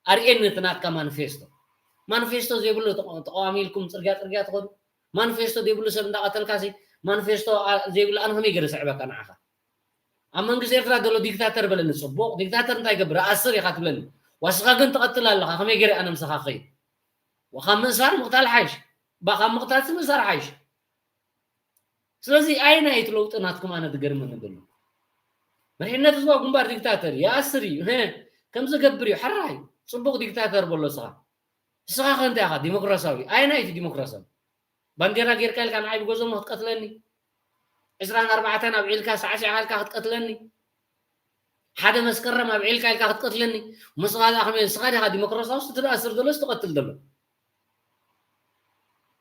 ኣርእየኒ እቲ ናትካ ማኒፌስቶ። ማኒፌስቶ ዘይብሉ ተቃ-፣ ተቃዋሚ ኢልኩም ጽርግያ ጽርግያ ትኸዱ። ማኒፌስቶ ዘይብሉ ሰብ እንዳቐተልካ ሲ፣ ማኒፌስቶ ኣ-፣ ዘይብሉ ኣነ ከመይ ገይረ ስዕበካ ንዓኻ? ኣብ መንግስቲ ኤርትራ ዘሎ ዲክታተር በለኒ። ጽቡቕ፣ ዲክታተር እንታይ ይገብር? ኣስር ኢኻ ትብለኒ። ዋስኻ ግን ትቐትል ኣለኻ። ከመይ ገይረ ኣነ ምሳኻ ክኸይድ? ወኻብ ምእሳር ምቕታል ሓይሽ። ባ ካብ ምቕታልሲ ምእሳር ሓይሽ። ስለዚ ኣየናይ እቲ ለውጢ ናትኩም ኣነ ዝገርመኒ ዘሎ? መሪሕነት ህዝባዊ ግንባር ዲክታተር እዩ፣ ይኣስር እዩ፣ ህ፣ ከምዚ ገብር እዩ፣ ሕራይ፣ ጽቡቕ ዲክታተር በሎ እስኻ። እስኻ ከ እንታይ ኢኻ? ዲሞክራሲያዊ። ኣየናይ እቲ ዲሞክራሲያዊ? ባንዴራ ጌርካ ኢልካ ንዓይ ብጎዞሞ ክትቀትለኒ? ዕስራን ኣርባዕተን ኣብዒልካ ሳዕሲዕካ ኢልካ ክትቀትለኒ? ሓደ መስከረም ኣብዒልካ ኢልካ ክትቀትለኒ? ምስኻ ደኣ ከመይ ንስኻ ዲኻ ዲሞክራሲያዊ? እቲ ዝኣስር ዘሎ፣ እዚ ትቐትል ዘሎ።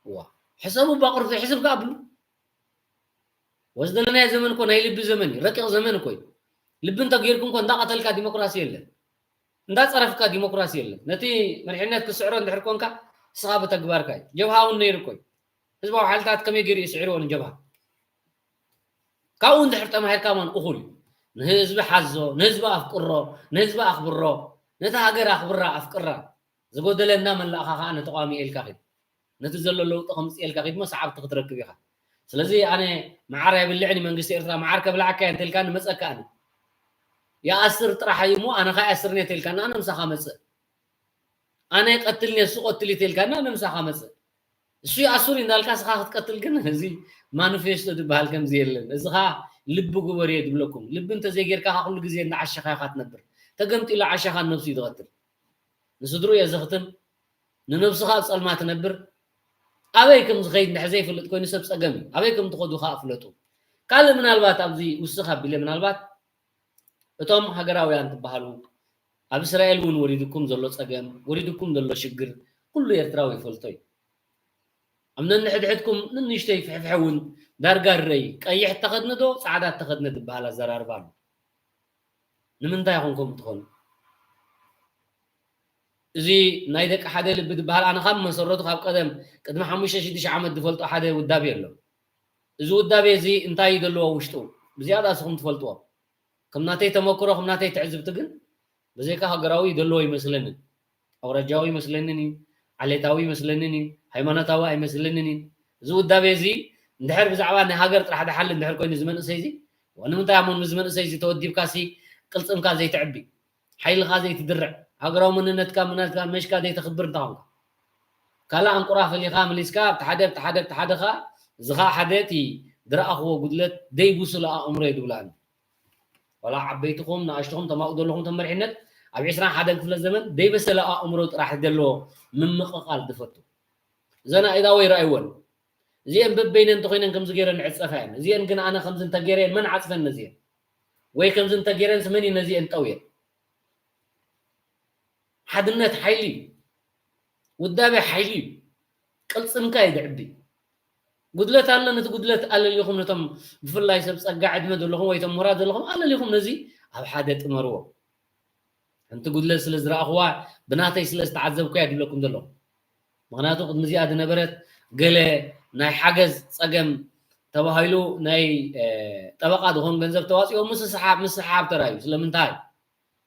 እዋ፣ ሕሰቡ እባ ቅርፊ፣ ሕስብ ከኣ ኣብሉ። ወዚ ዘለናዮ ዘመን እኮ ናይ ልቢ ዘመን እዩ፣ ረቂቕ ዘመን እኮ እዩ። ልቢ እንተጌርኩ እኮ እንዳቐተልካ ዲሞክራሲ የለን፣ እንዳጸረፍካ ዲሞክራሲ የለን። ነቲ መሪሕነት ክትስዕሮ እንድሕር ኮንካ፣ ንስኻ ብተግባርካ እዩ። ጀብሃ እውን ነይሩ እኮ እዩ። ህዝባዊ ሓይልታት ከመይ ገይሩ እዩ ስዒርዎ ንጀብሃ? ካብኡ እንድሕር ተማሂርካ ማን እኹል እዩ። ንህዝቢ ሓዞ፣ ንህዝቢ ኣፍቅሮ፣ ንህዝቢ ኣኽብሮ፣ ነታ ሃገር ኣኽብራ፣ ኣፍቅራ። ዝጎደለ እናመላእኻ ኸዓ ነተቋሚ ኢልካ ኺድ። ነቲ ዘሎ ለውጢ ከምጽእ ኢልካ ኺድ እሞ ሰዓብቲ ክትረክብ ኢኻ። ስለዚ ኣነ መዓር ኣይብልዕን እዩ መንግስቲ ኤርትራ፣ መዓር ከብልዓካ እየ እንተልካኒ መጸካ ኣነ። ይኣስር ጥራሕ እዩ እሞ ኣነ ኸኣ ኣይኣስርን እየ ተልካኒ ኣነ ምሳኻ መጽእ። ኣነ ይቀትልኒ እሱ ቀትል እዩ ተልካኒ ኣነ ምሳኻ መጽእ። እሱ ይኣስር እዩ እንዳልካ ስኻ ክትቀትል ግን እዚ ማኒፌስቶ ዝበሃል ከምዚ የለን። እዚ ኸኣ ልቢ ግበር እየ ዝብለኩም። ልቢ እንተዘይጌርካ ኸኣ ኩሉ ግዜ እንዳዓሸኻ ኢኻ ትነብር። ተገምጢሉ ዓሸኻ ነብሱ እዩ ዝቐትል። ንስድርኡ የዘኽትም፣ ንነብሱ ኸኣ ኣብ ጸልማት ትነብር። ኣበይ ከም ዝኸይድ እንድሕር ዘይፈልጥ ኮይኑ ሰብ ጸገም እዩ። ኣበይ ከም ትኸዱ ኸኣ ፍለጡ። ካልእ ምናልባት ኣብዚ ውስኽ ኣቢለ ምናልባት እቶም ሃገራውያን ትበሃሉ ኣብ እስራኤል እውን ወሪድኩም ዘሎ ጸገም፣ ወሪድኩም ዘሎ ሽግር ኩሉ ኤርትራዊ ይፈልጦ እዩ። ኣብ ነንሕድሕድኩም ንንእሽተይ ፍሕፍሐ እውን ዳርጋ ርረይ፣ ቀይሕ እተኸድነ ዶ ጻዕዳ እተኸድነ ዝበሃል ኣዘራርባ ኣሎ። ንምንታይ ኢኹም ከምኡ ትኾኑ? እዚ ናይ ደቂ ሓደ ልቢ ዝበሃል ኣነ ካብ መሰረቱ ካብ ቀደም ቅድሚ ሓሙሽተ ሽዱሽተ ዓመት ዝፈልጦ ሓደ ውዳቤ ኣሎ። እዚ ውዳቤ እዚ እንታይ እዩ ዘለዎ ውሽጡ? ብዝያዳ እስኹም ትፈልጥዎ። ከም ናተይ ተመክሮ፣ ከም ናተይ ትዕዝብቲ ግን ብዘይካ ሃገራዊ ዘለዎ ይመስለንን። ኣውራጃዊ ይመስለንን እዩ፣ ዓሌታዊ ይመስለንን እዩ፣ ሃይማኖታዊ ኣይመስለንን እዩ። እዚ ውዳቤ እዚ እንድሕር ብዛዕባ ናይ ሃገር ጥራሕ ዝሓሊ እንድሕር ኮይኑ እዚ መንእሰይ እዚ፣ ዋ ንምንታይ ኣሞ ምስ መንእሰይ እዚ ተወዲብካ ሲ ቅልጽምካ ዘይትዕቢ? ሓይልኻ ዘይትድርዕ፣ ሃገራዊ መንነትካ፣ መንነትካ መሽካ ዘይተኽብር እንተ ኾንካ፣ ካልእ ኣንቁራ ፈሊኻ መሊስካ ኣብቲ ሓደ፣ ኣብቲ ሓደ፣ ኣብቲ ሓደ ኸኣ፣ እዚ ኸኣ ሓደ እቲ ዝረኣኽዎ ጉድለት ደይብሱል ኣእምሮ እዩ ዝብልኣኒ። ዋላ ዓበይትኹም፣ ንኣሽቱኹም፣ ተማኡ ዘለኹም፣ ተመሪሕነት ኣብ ዕስራን ሓደን ክፍለ ዘመን ደይበሰለ ኣእምሮ ጥራሕ ዘለዎ ምምቕቓል ዝፈቱ። እዘን ኣእዳወይ ረኣይወን። እዚአን በበይነን እንተኾይነን ከምዚ ገይረን ንዕጸፋ እየን። እዚአን ግን ኣነ ከምዚ እንተገይረየን መን ዓጽፈን ነዚአን? ወይ ከምዚ እንተገይረንስ መን እዩ ነዚአን ጠውየን? ሓድነት ሓይሊ እዩ። ውዳቤ ሓይሊ እዩ። ቅልጽምካ እዩ ዝዕቢ። ጉድለት ኣሎ፣ ነቲ ጉድለት ኣለሊኹም ነቶም ብፍላይ ሰብ ጸጋ ዕድመ ዘለኹም ወይ እቶም ምሁራት ዘለኹም ኣለሊኹም ነዚ ኣብ ሓደ ጥመርዎ። ሓንቲ ጉድለት ስለ ዝረኣኽዋ ብናተይ ስለ ዝተዓዘብኩያ ድብለኩም ዘለኹ። ምኽንያቱ ቅድሚ እዚኣ ዝነበረት ገለ ናይ ሓገዝ ጸገም ተባሂሉ ናይ፣ እ፣ ጠበቓ ዝኾን ገንዘብ ተዋጺኦ ምስስሓብ፣ ምስሓብ ተራእዩ። ስለምንታይ?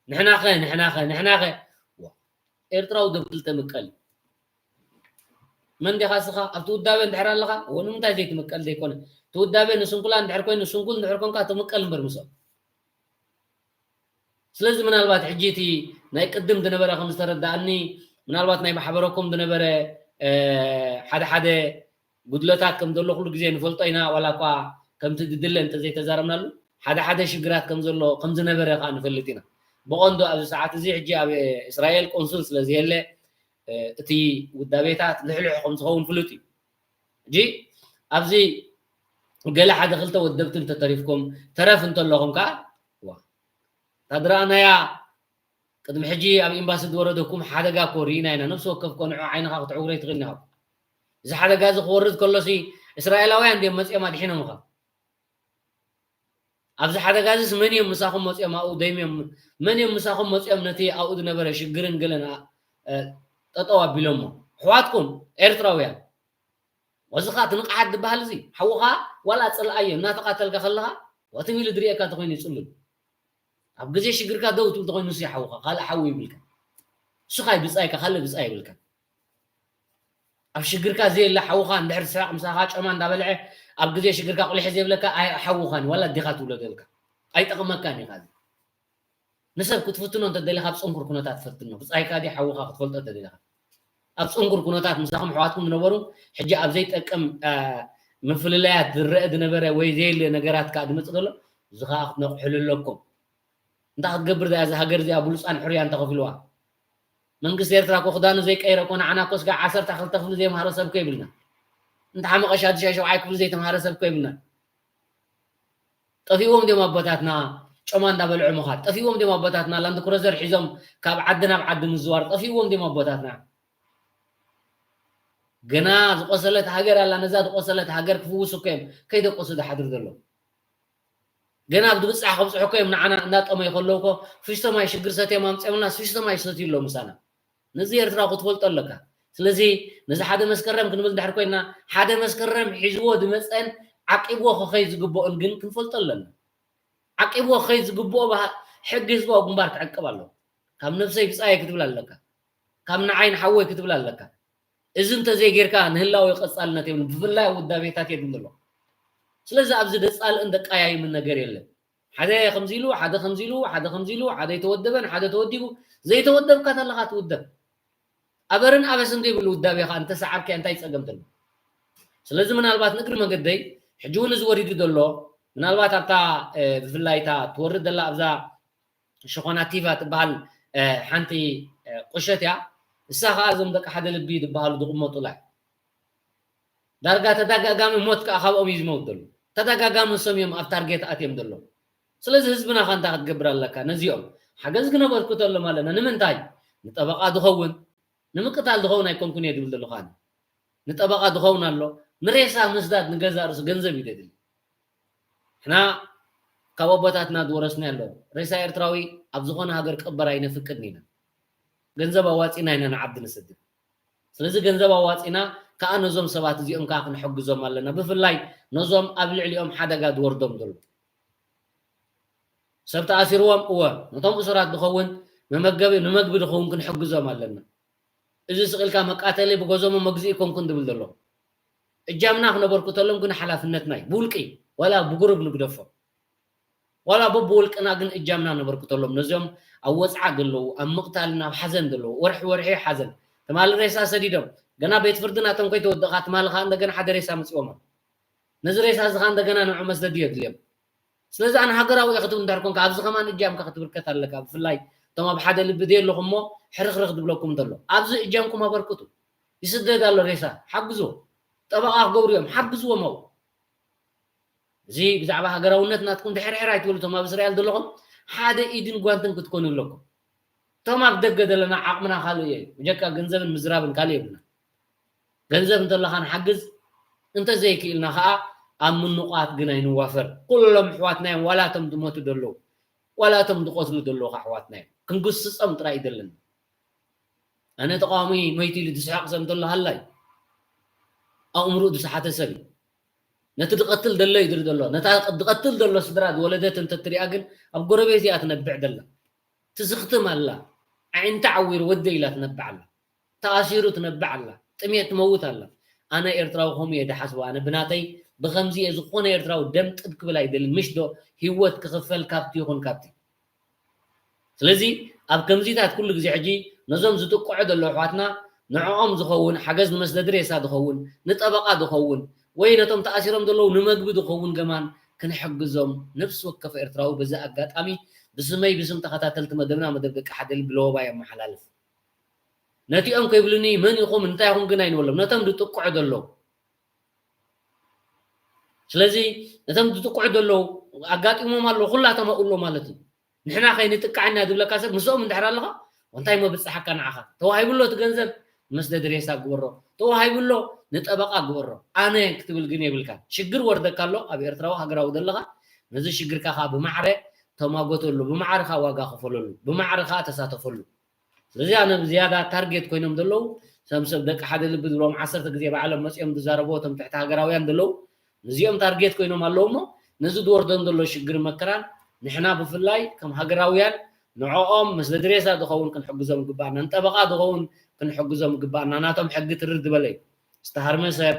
ንሕናኸ፣ ንሕናኸ፣ ንሕናኸ? ዋ፣ ኤርትራዊ ዶ ክልተ ምቀል? መን ዲኻ እስኻ? ኣብቲ ውዳበ እንድሕር ኣለኻ? ወ-፣ ንምንታይ ዘይትምቀል ዘይኮነ? እቲ ውዳበ ንስንኩላን እንድሕር ኮይኑ፣ ስንኩል እንድሕር ኮንካ ትምቀል እምበር ምስኦም። ስለዚ ምናልባት ሕጂ እቲ ናይ ቅድም ዝነበረ ከም ዝተረዳእኒ፣ ምናልባት ናይ ማሕበረኮም ዝነበረ፣ እ፣ ሓደ ሓደ ጉድለታት ከም ዘሎ ኩሉ ግዜ ንፈልጦ ኢና፣ ዋላ እኳ ከምቲ ዝድለ እንተዘይተዛረብናሉ፣ ሓደ ሓደ ሽግራት ከም ዘሎ፣ ከም ዝነበረ ከኣ ንፈልጥ ኢና። ብቐንዱ ኣብዚ ሰዓት እዚ ሕጂ ኣብ እስራኤል ቆንሱል ስለ ዘየለ እቲ ውዳቤታት ልሕልሕ ከም ዝኸውን ፍሉጥ እዩ። ሕጂ ኣብዚ ገለ ሓደ ክልተ ወደብቲ እንተተሪፍኩም ተረፍ እንተለኹም ከዓ እታ ዝረኣናያ ቅድሚ ሕጂ ኣብ ኤምባሲ ዝወረደኩም ሓደጋ እኮ ርኢና ኢና። ነፍሲ ወከፍ ቆንዑ ዓይንኻ ክትዕውር ኣይትኽእልን ኢኻ። እዚ ሓደጋ እዚ ክወርድ ከሎሲ እስራኤላውያን ድዮም መፂኦም ኣድሒኖምኻ? ኣብዚ ሓደጋ እዚስ መን እዮም ምሳኹም መፂኦም ኣብኡ ደይሞም? መን እዮም ምሳኹም መፂኦም ነቲ ኣብኡ ዝነበረ ሽግርን ገለን ጠጠው ኣቢሎሞ? ኣሕዋትኩም ኤርትራውያን። እዚ ኸዓ እቲ ንቕሓት ዝበሃል እዚ ሓውኻ ዋላ ኣፅልኣዮ እናተቓተልካ ከለኻ ወትም ኢሉ ዝርእየካ ተኾይኑ ይፅልል። ኣብ ግዜ ሽግርካ ደው ትብል ተኾይኑ ንሱ ሓውኻ ካልእ ሓው ይብልካ። ንሱ ኻይ ብፃይካ ካልእ ብፃይ ይብልካ። ኣብ ሽግርካ ዘየለ ሓውኻ እንድሕር ዝስሕቕ ምሳኻ ጨማ እንዳበልዐ ኣብ ግዜ ሽግርካ ቁሊሕ ዘይብለካ ኣይ ሓውኻን ዋላ ኣዴኻ ትብሎ ደልካ ኣይጠቕመካን እዩ። ካዚ ንሰብ ክትፍትኖ እንተደሊኻ ኣብ ፅንኩር ኩነታት ፈትኖ። ብፃይካ ድዩ ሓውኻ ክትፈልጦ እንተደሊኻ ኣብ ፅንኩር ኩነታት ምሳኹም ኣሕዋትኩም ዝነበሩ ሕጂ ኣብ ዘይጠቅም ምፍልላያት ዝረአ ዝነበረ ወይ ዘየለ ነገራት ከዓ ዝመፅእ ዘሎ እዚ ከዓ ክትነቕሕሉ ኣለኩም። እንታይ ክትገብር እዛ ሃገር እዚኣ ብሉፃን ሕሩያን ተኸፊልዋ? መንግስቲ ኤርትራ እኮ ክዳኑ ዘይቀይረ እኮ ንዓና እኮ ስጋ ዓሰርተ ክልተ ክፍሊ ዘይምሃረ ሰብ እኮ የብልና። እንተ ሓመቐ ሻዱሻይ ሸውዓይ ክፍሊ ዘይተምሃረ ሰብ እኮ የብልና። ጠፊዎም ድዮም ኣቦታትና ጮማ እንዳበልዑ ምኻድ? ጠፊዎም ድዮም ኣቦታትና ላንድ ክሮዘር ሒዞም ካብ ዓዲ ናብ ዓዲ ምዝዋር? ጠፊዎም ድዮም ኣቦታትና? ገና ዝቆሰለት ሃገር ኣላ። ነዛ ዝቆሰለት ሃገር ክፍውሱ እኮ እዮም ከይደቆሱ ዝሓድሩ ዘለዉ። ገና ኣብ ድብጻሕ ከብጽሑ እኮ እዮም ንዓና እናጠመዩ ከለዉ እኮ ፍሽቶ ማይ ሽግር ሰትዮም ኣምጺኦምልና ፍሽቶ ማይ ይሰትዩ ኣለዉ ምሳና። ነዚ ኤርትራዊ ክትፈልጦ ኣለካ። ስለዚ ነዚ ሓደ መስከረም ክንብል እንድሕር ኮይንና ሓደ መስከረም ሒዝዎ ዝመጸን ዓቂብዎ ክኸይድ ዝግብኦን ግን ክንፈልጦ ኣለና። ዓቂብዎ ክኸይድ ዝግብኦ ባህ- ሕጊ ህዝባዊ ግንባር ክዕቅብ ኣለዎ። ካብ ነብሰይ ብጻየ ክትብል ኣለካ። ካብ ንዓይ ንሓወይ ክትብል ኣለካ። እዚ እንተዘይጌርካ ንህላወ ቀጻልነት የብሉን። ብፍላይ ኣብ ውዳቤታት የድሊ ኣሎ። ስለዚ ኣብዚ ደጻልእን ደቃያይምን ነገር የለን። ሓደ ከምዚ ኢሉ፣ ሓደ ከምዚ ኢሉ፣ ሓደ ከምዚ ኢሉ፣ ሓደ ኣይተወደበን፣ ሓደ ተወዲቡ። ዘይተወደብካ ተለኻ ትውደብ። ኣበርን ኣበስን ዘይብሉ ውዳቤ ኸኣ እንተሰዓብካዮ እንታይ ጸገም ተሎ? ስለዚ ምናልባት ንእግሪ መገደይ ሕጂ እውን እዚ ወሪዱ ዘሎ ምናልባት ኣብታ እ፣ ብፍላይ እታ ትወርድ ዘላ ኣብዛ ሸኾና ቲቫ ትበሃል እ፣ ሓንቲ እ፣ ቁሸት እያ። እሳ ኸኣ እዞም ደቂ ሓደ ልቢ ዝበሃሉ ዝቕመጡላ እዩ። ዳርጋ ተደጋጋሚ ሞት ከኣ ካብኦም እዩ ዝመውት ዘሎ። ተደጋጋሚ ንሶም እዮም ኣብ ታርጌት ኣትዮም ዘለዉ። ስለዚ ህዝብና ኸ እንታይ ክትገብር ኣለካ? ነዚኦም ሓገዝ ክነበርክተሎም ኣለና። ንምንታይ? ንጠበቓ ዝኸውን፣ ንምቅታል ዝኸውን ኣይኮንኩን እየ ዝብል ዘለኹ ኣነ። ንጠበቓ ዝኸውን ኣሎ። ንሬሳ ምስዳድ ንገዛእ ርእሱ ገንዘብ እዩ ዘድሊ። ንሕና ካብ ኣቦታትና ዝወረስናዮ ኣሎ። ሬሳ ኤርትራዊ ኣብ ዝኾነ ሃገር ክቕበር ኣይነፍቅድን ኢና። ገንዘብ ኣዋጺና ኢና ንዓዲ ንሰድድ። ስለዚ ገንዘብ ኣዋጺና ከኣ ነዞም ሰባት እዚኦም ከኣ ክንሕግዞም ኣለና። ብፍላይ ነዞም ኣብ ልዕሊኦም ሓደጋ ዝወርዶም ዘሎ። ሰብ ተኣሲርዎም፣ እወ፣ ነቶም እሱራት ዝኸውን መመገቢ፣ ንመግቢ ዝኸውን ክንሕግዞም ኣለና። እዚ ስቕ ኢልካ መቃተሊ ብገዞሞ መግዝኢ ኮንኩን ዝብል ዘሎ። እጃምና ክነበርክተሎም ግን ሓላፍነትና እዩ። ብውልቂ፣ ዋላ ብጉሩብ ንግደፎ። ዋላ በብውልቅና ግን እጃምና ነበርክተሎም። ነዚኦም ኣብ ወጽዓ ዘለዉ፣ ኣብ ምቕታልን ኣብ ሓዘን ዘለዉ፣ ወርሒ ወርሒ ሓዘን። ትማሊ ሬሳ ሰዲዶም፣ ገና ቤት ፍርዲ ናቶም ከይተወደእካ፣ ትማሊ ከኣ እንደገና ሓደ ሬሳ መጺኦም ኣሎ። ነዚ ሬሳ እዚ ከኣ እንደገና ንዑ መስደዲ የድልዮም። ስለዚ ኣነ ሃገራዊ እየ ክትብል እንድሕር ኮንካ፣ ኣብዚ ከማን እጃምካ ክትብርከት ኣለካ። ብፍላይ እቶም ኣብ ሓደ ልቢ ዘየለኹም እሞ ሕርኽርኽ ዝብለኩም እንተሎ፣ ኣብዚ እጃምኩም ኣበርክቱ። ይስደድ ኣሎ ሬሳ፣ ሓግዝዎ። ጠበቓ ክገብሩ እዮም፣ ሓግዝዎም ኣብኡ። እዚ ብዛዕባ ሃገራውነት ናትኩም ድሕርሕር ኣይትበሉ። እቶም ኣብ እስራኤል ዘለኹም ሓደ ኢድን ጓንትን ክትኮኑ ኣለኩም። እቶም ኣብ ደገ ዘለና ዓቕምና ካልእ እዩ። ብጀካ ገንዘብን ምዝራብን ካልእ የብልና። ገንዘብ እንተለካ ንሓግዝ፣ እንተዘይክኢልና ከኣ ኣብ ምንቋት ግን ኣይንዋፈር። ኩሎም ኣሕዋትና እዮም፣ ዋላ እቶም ዝሞቱ ዘለዉ፣ ዋላ እቶም ዝቆስሉ ዘለዉ ከኣ ኣሕዋትና እዮም። ክንግስጾም ጥራይ እዩ ዘለና። ኣነ ተቃዋሚ መይቱ ኢሉ ዝስሕቕ ሰብ እንተሎ ሃላይ ኣእምሮኡ ዝሰሓተ ሰብ እዩ። ነቲ ዝቐትል ዘሎ እዩ ዝርኢ ዘሎ። ነታ ዝቐትል ዘሎ ስድራ ዝወለደት እንተትሪኣ ግን ኣብ ጎረቤት እያ ትነብዕ ዘላ። ትስኽትም ኣላ። ኣዒንታ ዓዊሩ ወደይ ኢላ ትነብዕ ኣላ። ተኣሲሩ ትነብዕ ኣላ። ጥሜት ትመውት ኣላ። ኣነ ኤርትራዊ ከምኡ እየ ዝሓስቦ። ኣነ ብናተይ ብኸምዚ እየ ዝኾነ ኤርትራዊ ደም ጥብ ክብል ኣይደልን። ምሽ ዶ ህይወት ክኽፈል ካብቲ ይኹን ካብቲ። ስለዚ ኣብ ከምዚታት ኩሉ ግዜ ሕጂ ነዞም ዝጥቅዑ ዘለዉ ኣሕዋትና ንዕኦም ዝኸውን ሓገዝ ንመስደዲ ሬሳ ዝኸውን ንጠበቓ ዝኸውን ወይ ነቶም ተኣሲሮም ዘለዉ ንመግቢ ዝኸውን ገማን ክንሕግዞም ነፍሲ ወከፍ ኤርትራዊ በዚ ኣጋጣሚ ብስመይ ብስም ተኸታተልቲ መደብና መደብ ደቂ ሓደ ልቢ ለወባ የመሓላልፍ። ነቲኦም ከይብሉኒ መን ኢኹም እንታይ ኢኹም ግን ኣይንበሎም። ነቶም ዝጥቅዑ ዘለዉ ስለዚ ነቶም ዝጥቅዑ ዘለዉ ኣጋጢሞም ኣለዉ ኩላቶም ኣብኡ ኣለዉ ማለት እዩ። ንሕና ከይንጥቃዕ ኢና ዝብለካ ሰብ ምስኦም እንድሕር ኣለኻ እንታይ መብፅሓካ ንዓኻ? ተዋሂቡ ኣሎ እቲ ገንዘብ ንመስደዲ ሬሳ ግበሮ፣ ተዋሂቡ ኣሎ ንጠበቓ ግበሮ። ኣነ ክትብል ግን የብልካን። ሽግር ወርደካ ኣሎ ኣብ ኤርትራዊ ሃገራዊ ዘለኻ ነዚ ሽግርካ ከዓ ብማዕረ ተማጎተሉ፣ ብማዕረ ከዓ ዋጋ ክፈለሉ፣ ብማዕረ ከዓ ተሳተፈሉ። ስለዚ ኣነ ብዝያዳ ታርጌት ኮይኖም ዘለዉ ሰብ ሰብ ደቂ ሓደ ልቢ ዝብሎም ዓሰርተ ግዜ ባዕሎም መፂኦም ዝዛረብዎ እቶም ትሕቲ ሃገራውያን ዘለዉ ነዚኦም ታርጌት ኮይኖም ኣለዉ እሞ ነዚ ዝወርዶም ዘሎ ሽግር መከራን ንሕና ብፍላይ ከም ሃገራውያን ንዕኦም ምስ ለድሬሳ ዝኸውን ክንሕግዞም ግባእና፣ ንጠበቓ ዝኸውን ክንሕግዞም ግባእና። ናቶም ሕጊ ትርር ዝበለ እዩ። ዝተሃርመ ሰብ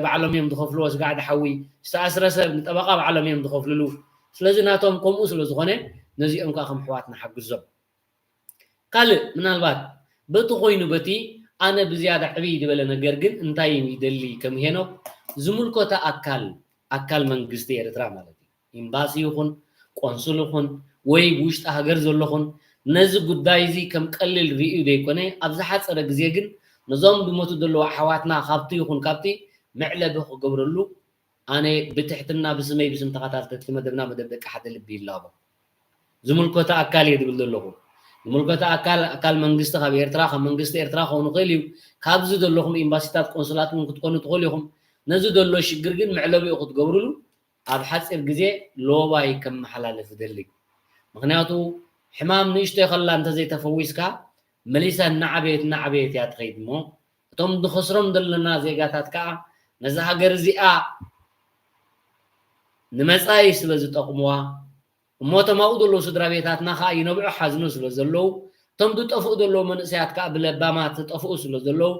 ባዕሎም እዮም ዝኸፍልዎ፣ ስጋዕ ድሓዊ ዝተኣስረ ሰብ ንጠበቓ ባዕሎም እዮም ዝኸፍልሉ። ስለዚ ናቶም ከምኡ ስለ ዝኾነ ነዚኦም ከዓ ከም ኣሕዋት ንሓግዞም። ካልእ ምናልባት በቲ ኮይኑ በቲ ኣነ ብዝያዳ ዕብይ ዝበለ ነገር ግን እንታይ ይደሊ ከም ሄኖክ ዝምልከቶ ኣካል ኣካል መንግስቲ ኤርትራ ማለት እዩ ኤምባሲ ይኹን ቆንስል ይኹን ወይ ብውሽጢ ሃገር ዘለኹን ነዚ ጉዳይ እዚ ከም ቀልል ርእዩ ዘይኮነ ኣብ ዝሓፀረ ግዜ ግን ነዞም ዝሞቱ ዘለዉ ኣሕዋትና ካብቲ ይኹን ካብቲ መዕለቢ ክገብረሉ ኣነ ብትሕትና ብስመይ ብስም ተኸታተልቲ መደብና መደብ ደቂ ሓደ ልቢ ይላቦ። ዝምልከቶ ኣካል እየ ዝብል ዘለኹ። ዝምልከቶ ኣካል ኣካል መንግስቲ ካብ ኤርትራ ካብ መንግስቲ ኤርትራ ክኸውን ይኽእል እዩ። ካብዚ ዘለኹም ኤምባሲታት ቆንስላት እውን ክትኮኑ ትኽእሉ ኢኹም። ነዚ ዘሎ ሽግር ግን መዕለቢኡ ክትገብሩሉ ኣብ ሓፂር ግዜ ሎባይ ከመሓላልፍ እደሊ። ምኽንያቱ ሕማም ንእሽተይ ከላ እንተዘይተፈዊስካ መሊሳ እናዓበየት እናዓበየት እያ ትኸይድ እሞ እቶም ንኸስሮም ዘለና ዜጋታት ከዓ ነዛ ሃገር እዚኣ ንመጻኢ ስለ ዝጠቕሙዋ እሞ እቶም ኣብኡ ዘለዉ ስድራ ቤታትና ከዓ ይነብዑ ሓዝኑ ስለ ዘለዉ እቶም ዝጠፍኡ ዘለዉ መንእሰያት ከዓ ብለባማት ዝጠፍኡ ስለ ዘለዉ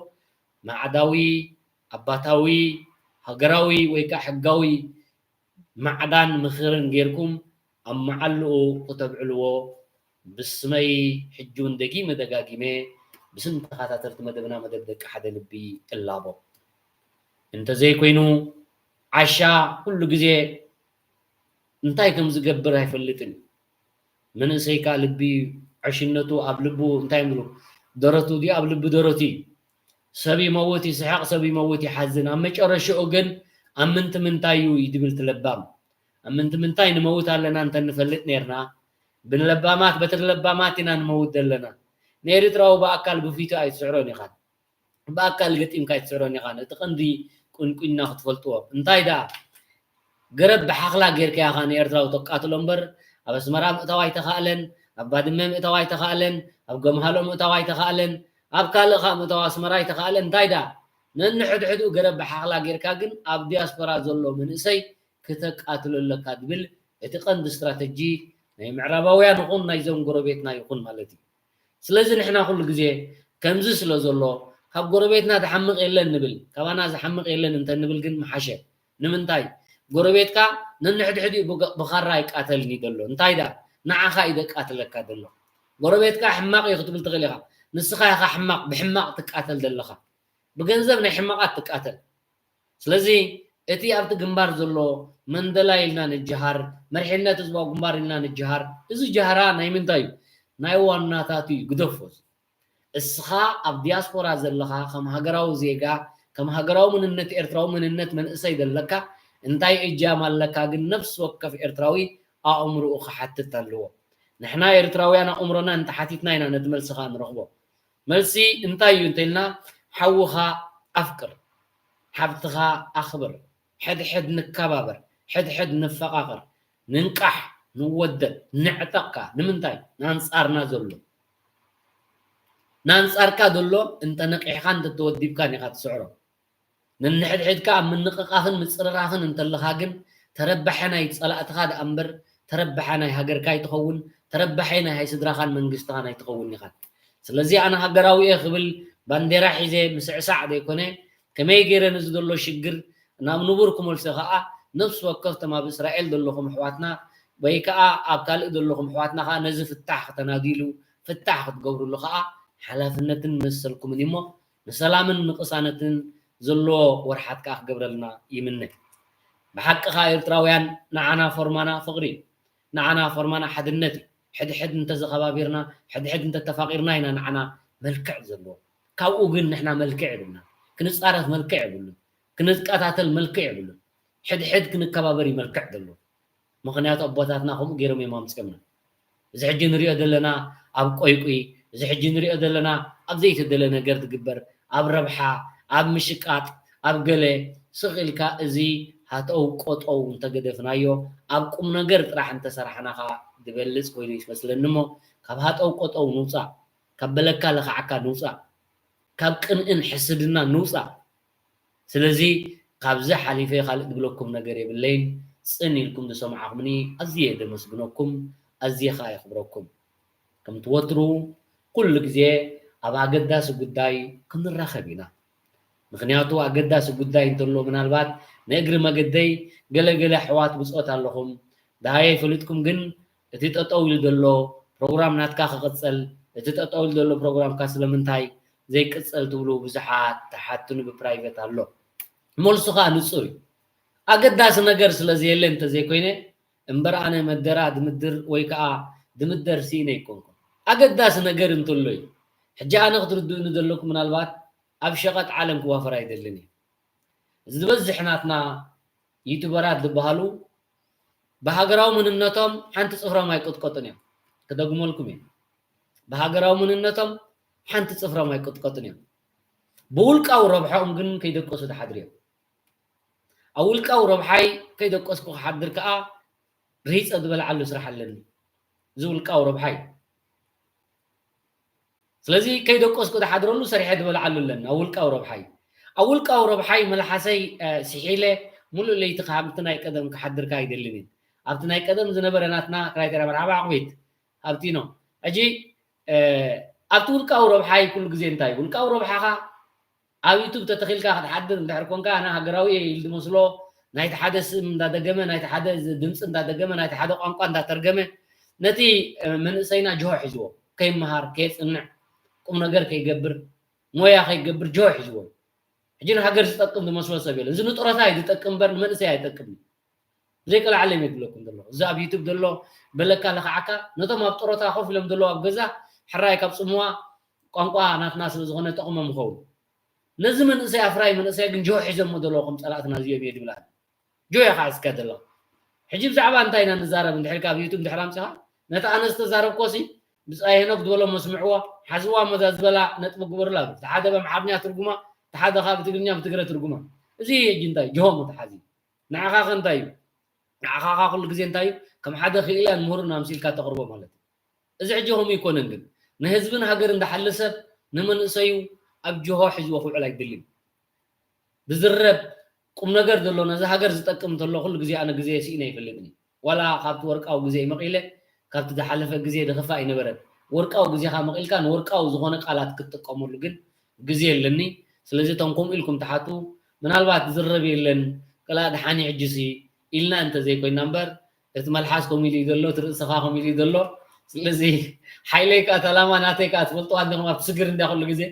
ማዕዳዊ ኣባታዊ ሃገራዊ ወይ ከዓ ሕጋዊ ማዕዳን ምኽርን ጌርኩም ኣብ መዓልኡ ክተብዕልዎ ብስመይ ሕጂ እውን ደጊመ ደጋጊመ ብስም ተኸታተልቲ መደብና መደብ ደቂ ሓደ ልቢ እላቦ። እንተዘይኮይኑ ዓሻ ኩሉ ግዜ እንታይ ከም ዝገብር ኣይፈልጥን እዩ። መንእሰይ ከኣ ልቢ ዕሽነቱ ኣብ ልቡ እንታይ ይብሉ ደረቱ ድዩ ኣብ ልቢ ደረቱ እዩ። ሰብ ይመውት ይስሕቕ፣ ሰብ ይመውት ይሓዝን። ኣብ መጨረሽኡ ግን ኣብ ምንቲ ምንታይ እዩ እዩ ዝብል እቲ ለባም። ኣብ ምንቲ ምንታይ ንመውት ኣለና እንተ ንፈልጥ ነርና፣ ብንለባማት በትሪ ለባማት ኢና ንመውት ዘለና። ንኤርትራዊ ብኣካል ብፊቱ ኣይትስዕሮን ኢኻን። ብኣካል ገጢምካ ኣይትስዕሮን ኢኻን። እቲ ቀንዲ ቁንቁና ክትፈልጥዎ። እንታይ ደኣ ገረብ ብሓኽላ ጌርካ ኢኻ ንኤርትራዊ ተቃትሎ እምበር ኣብ ኣስመራ ምእታው ኣይተኻእለን፣ ኣብ ባድመ ምእታው ኣይተኻእለን፣ ኣብ ገምሃሎ ምእታው ኣይተኻእለን፣ ኣብ ካልእ ኸኣ ምእታው ኣስመራ ኣይተኻእለን። እንታይ ደኣ ነንሕድሕድኡ ገረብ ብሓኽላ ጌርካ ግን ኣብ ዲያስፖራ ዘሎ መንእሰይ ክተቃትሎ ኣለካ ዝብል እቲ ቀንዲ ስትራተጂ ናይ ምዕራባውያን ይኹን ናይዞም ጎረቤትና ይኹን ማለት እዩ። ስለዚ ንሕና ኩሉ ግዜ ከምዚ ስለ ዘሎ ካብ ጎረቤትና ዝሓምቕ የለን ንብል፣ ካባና ዝሓምቕ የለን እንተ ንብል ግን ምሓሸ። ንምንታይ? ጎረቤትካ ነንሕድሕዲኡ ብጋ- ብኻራ ኣይቃተልን እዩ ዘሎ። እንታይ ደኣ ንዓኻ እዩ ዘቃትለካ ዘሎ። ጎረቤትካ ሕማቕ እዩ ክትብል ትኽእል ኢኻ። ንስኻ ኢኻ ሕማቕ፣ ብሕማቕ ትቃተል ዘለኻ። ብገንዘብ ናይ ሕማቓት ትቃተል። ስለዚ እቲ ኣብቲ ግንባር ዘሎ መንደላይ ኢልና ንጀሃር፣ መሪሕነት ህዝባዊ ግንባር ኢልና ንጀሃር። እዚ ጀሃራ ናይ ምንታይ እዩ? ናይ ዋናታቱ እዩ፣ ግደፎ። እስኻ ኣብ ዲያስፖራ ዘለኻ ከም ሃገራዊ ዜጋ፣ ከም ሃገራዊ መንነት ኤርትራዊ መንነት መንእሰይ ዘለካ እንታይ እጃም ኣለካ ግን ነፍሲ ወከፍ ኤርትራዊ ኣእምርኡ ክሓትት ኣለዎ። ንሕና ኤርትራውያን ኣእምሮና እንተሓቲትና ኢና ነቲ መልሲ ኸኣ ንረኽቦ። መልሲ እንታይ እዩ እንተኢልና ሓውኻ ኣፍቅር፣ ሓብትኻ ኣኽብር፣ ሕድሕድ ንከባበር፣ ሕድሕድ ንፈቓቐር፣ ንንቃሕ፣ ንወደብ፣ ንዕጠቕ ከኣ ንምንታይ? ንኣንጻርና ዘሎ ናንጻርካ ዘሎ እንተ ነቂሕካ እንተ ተወዲብካን ኢኻ ትስዕሮ። ነንሕድሕድካ ኣብ ምንቕቓፍን ምጽርራኽን እንተለኻ ግን ተረባሐ ናይ ጸላእትኻ ደኣ እምበር ተረባሐ ናይ ሃገርካ ኣይትኸውን፣ ተረባሐ ናይ ሃይ ስድራኻን መንግስትኻን ኣይትኸውን ኢኻ። ስለዚ ኣነ ሃገራዊ እየ ክብል ባንዴራ ሒዘ ምስዕሳዕ ዘይኮነ ከመይ ገይረ ነዚ ዘሎ ሽግር ናብ ንቡር ክመልሶ ከኣ ነፍሲ ወከፍ እቶም ኣብ እስራኤል ዘለኹም ኣሕዋትና ወይ ከኣ ኣብ ካልእ ዘለኹም ኣሕዋትና ከኣ ነዚ ፍታሕ ክተናድይሉ ፍታሕ ክትገብርሉ ከኣ ሓላፍነትን መሰልኩምን እዩሞ ንሰላምን ንቅሳነትን ዘለዎ ወርሓት ከኣ ክገብረልና ይምነ። ብሓቂ ከኣ ኤርትራውያን ንዓና ፎርማና ፍቕሪ እዩ። ንዓና ፎርማና ሓድነት እዩ። ሕድሕድ እንተዘኸባቢርና፣ ሕድሕድ እንተተፋቒርና ኢና ንዓና መልክዕ ዘለዎ። ካብኡ ግን ንሕና መልክዕ የብልና። ክንጻረፍ መልክዕ የብሉን። ክንቀታተል መልክዕ የብሉን። ሕድሕድ ክንከባበር እዩ መልክዕ ዘለዎ። ምኽንያቱ ኣቦታትና ከምኡ ገይሮም እዮም ኣምጺኦምና። እዚ ሕጂ ንሪኦ ዘለና ኣብ ቆይቁይ፣ እዚ ሕጂ ንሪኦ ዘለና ኣብ ዘይተደለ ነገር ትግበር፣ ኣብ ረብሓ፣ ኣብ ምሽቃጥ፣ ኣብ ገለ ስቕ ኢልካ እዚ ሃጠው ቆጠው እንተገደፍናዮ፣ ኣብ ቁም ነገር ጥራሕ እንተሰራሕና ኸኣ ዝበልጽ ኮይኑ ይመስለኒ እሞ፣ ካብ ሃጠው ቆጠው ንውጻእ፣ ካብ በለካ ለኽዓካ ንውጻእ፣ ካብ ቅንእን ሕስድና ንውጻእ። ስለዚ ካብዚ ሓሊፈ ካልእ ዝብለኩም ነገር የብለይን። ጽን ኢልኩም ዝሰማዕኹምኒ ኣዝየ ደመስግነኩም፣ ኣዝየ ኸኣ የኽብረኩም። ከምቲ ወትሩ ኩሉ ግዜ ኣብ ኣገዳሲ ጉዳይ ክንራኸብ ኢና። ምኽንያቱ ኣገዳሲ ጉዳይ እንተሎ ምናልባት ንእግሪ መገደይ ገለ ገለ ኣሕዋት ብጾት ኣለኹም፣ ደሃየ ፈሊጥኩም ግን እቲ ጠጠው ኢሉ ዘሎ ፕሮግራም ናትካ ክቕጽል፣ እቲ ጠጠው ኢሉ ዘሎ ፕሮግራምካ ስለምንታይ ዘይቅጸል ትብሉ ብዙሓት ትሓቱኒ ብፕራይቨት ኣሎ። መልሱ ኸኣ ንጹር እዩ። ኣገዳሲ ነገር ስለ ዘየለ እንተዘይኮይነ እምበር ኣነ መደራ ድምድር ወይ ከኣ ድምደር ስኢነ ኣይኮንኩን። ኣገዳሲ ነገር እንተሎ እዩ። ሕጂ ኣነ ክትርድኡኒ ዘለኩም ምናልባት ኣብ ሸቐጥ ዓለም ክዋፈር ኣይደልን እየ። እዚ ዝበዝሕ ናትና ዩቱበራት ዝበሃሉ ብሃገራዊ መንነቶም ሓንቲ ጽፍሮም ኣይቅጥቀጡን እዮም። ክደግመልኩም እየ። ብሃገራዊ መንነቶም ሓንቲ ጽፍሮም ኣይቅጥቀጡን እዮም። ብውልቃዊ ረብሖም ግን ከይደቀሱ ትሓድሩ እዮም። ኣብ ውልቃዊ ረብሓይ ከይደቀስኩ ክሓድር ከኣ ርሂጸ ዝበልዓሉ ስራሕ ኣለኒ። እዚ ውልቃዊ ረብሓይ። ስለዚ ከይደቀስኩ ዝሓድረሉ ሰሪሐ ዝበልዓሉ ኣለኒ። ኣብ ውልቃዊ ረብሓይ። ኣብ ውልቃዊ ረብሓይ መልሓሰይ፣ እ፣ ስሒለ ሙሉእ ለይቲ ካብ እቲ ናይ ቀደም ክሓድር ከኣ ኣይደልን እየ። ኣብቲ ናይ ቀደም ዝነበረ ናትና ክራይቴርያ መርሓባ ዓቕቢት ሃብቲኖ። ሕጂ፣ እ፣ ኣብቲ ውልቃዊ ረብሓይ ኩሉ ግዜ እንታይ እዩ? ውልቃዊ ረብሓኻ ኣብ ዩቱብ ተተኺልካ ክትሓድር እንድሕር ኮንካ፣ ኣነ ሃገራዊ እየ ኢሉ ዝመስሎ፣ ናይቲ ሓደ ስም እንዳደገመ፣ ናይቲ ሓደ ድምፂ እንዳደገመ፣ ናይቲ ሓደ ቋንቋ እንዳተርገመ፣ ነቲ፣ እ፣ መንእሰይና ጅሆ ሒዝዎ፣ ከይመሃር፣ ከየፅንዕ፣ ቁም ነገር ከይገብር፣ ሞያ ከይገብር ጅሆ ሒዝዎ። ሕጂ ንሃገር ዝጠቅም ዝመስሎ ሰብ የለን። እዚ ንጡረታ እዩ ዝጠቅም እምበር ንመንእሰይ ኣይጠቅምን። ዘይቀላዕለ እየ ዝብለኩም ዘለኹ። እዚ ኣብ ዩቱብ ዘሎ በለካ ለኽዓካ፣ ነቶም ኣብ ጡረታ ኮፍ ኢሎም ዘለዉ ኣብ ገዛ፣ ሕራይ ካብ ጽምዋ ቋንቋ ናትና ስለ ዝኾነ ጠቕሞም ይኸውን። ነዚ መንእሰይ ኣፍራይ መንእሰይ ግን ጅሆ ሒዞሞ ዘለዉ ከም ጸላእትና እዚኦም እየ ዝብል ኣነ። ጅሆ ኢኻ ሒዝካ ዘለኻ። ሕጂ ብዛዕባ እንታይ ኢና ንዛረብ እንድሕር ኢልካ ኣብ ዩቱብ እንድሕር ኣምጺኻ፣ ነቲ ኣነ ዝተዛረብኮሲ ብጻይ ሄኖክ ዝበሎ መስምዕዎ፣ ሓዝዋ እሞ እዛ ዝበላ ነጥቢ ግበሩላ። እቲ ሓደ ብኣምሓርኛ ትርጉማ፣ እቲ ሓደ ከኣ ብትግርኛ ብትግረ ትርጉማ። እዚ ሕጂ እንታይ ጅሆ ምትሓዝ እዩ። ንዓኻ ከ እንታይ እዩ? ንዓኻ ከ ኩሉ ግዜ እንታይ እዩ? ከም ሓደ ክኢላን ምሁርን ኣምሲልካ ተቕርቦ ማለት እዩ። እዚ ሕጂ ከምኡ ኣይኮነን ግን። ንህዝብን ሃገርን ዝሓሊ ሰብ ንመንእሰዩ ኣብ ጅሆ ሒዝዎ ክውዕል ኣይድልን። ዝዝረብ ቁም ነገር ዘሎ ነዚ ሃገር ዝጠቅም እንተሎ ኩሉ ግዜ ኣነ ግዜ ስኢነ ኣይፈልጥን እየ። ዋላ ካብቲ ወርቃዊ ግዜ መቒለ ካብቲ ዝሓለፈ ግዜ ዝኸፍእ ኣይነበረን። ወርቃዊ ግዜኻ መቒልካ ንወርቃዊ ዝኾነ ቃላት ክትጥቀመሉ ግን ግዜ የለኒ። ስለዚ እቶም ከምኡ ኢልኩም ትሓቱ ምናልባት ዝረብ የለን፣ ቅላ ድሓን እዩ ሕጂሲ ኢልና እንተዘይኮይና እምበር፣ እቲ መልሓስ ከምኡ ኢሉ እዩ ዘሎ፣ እቲ ርእስኻ ከምኡ ኢሉ እዩ ዘሎ። ስለዚ ሓይለይ ከኣ እታ ላማ ናተይ ከኣ ትፈልጥዋ እንዲኹም ኣብቲ ስግር እንድያ ኩሉ ግዜ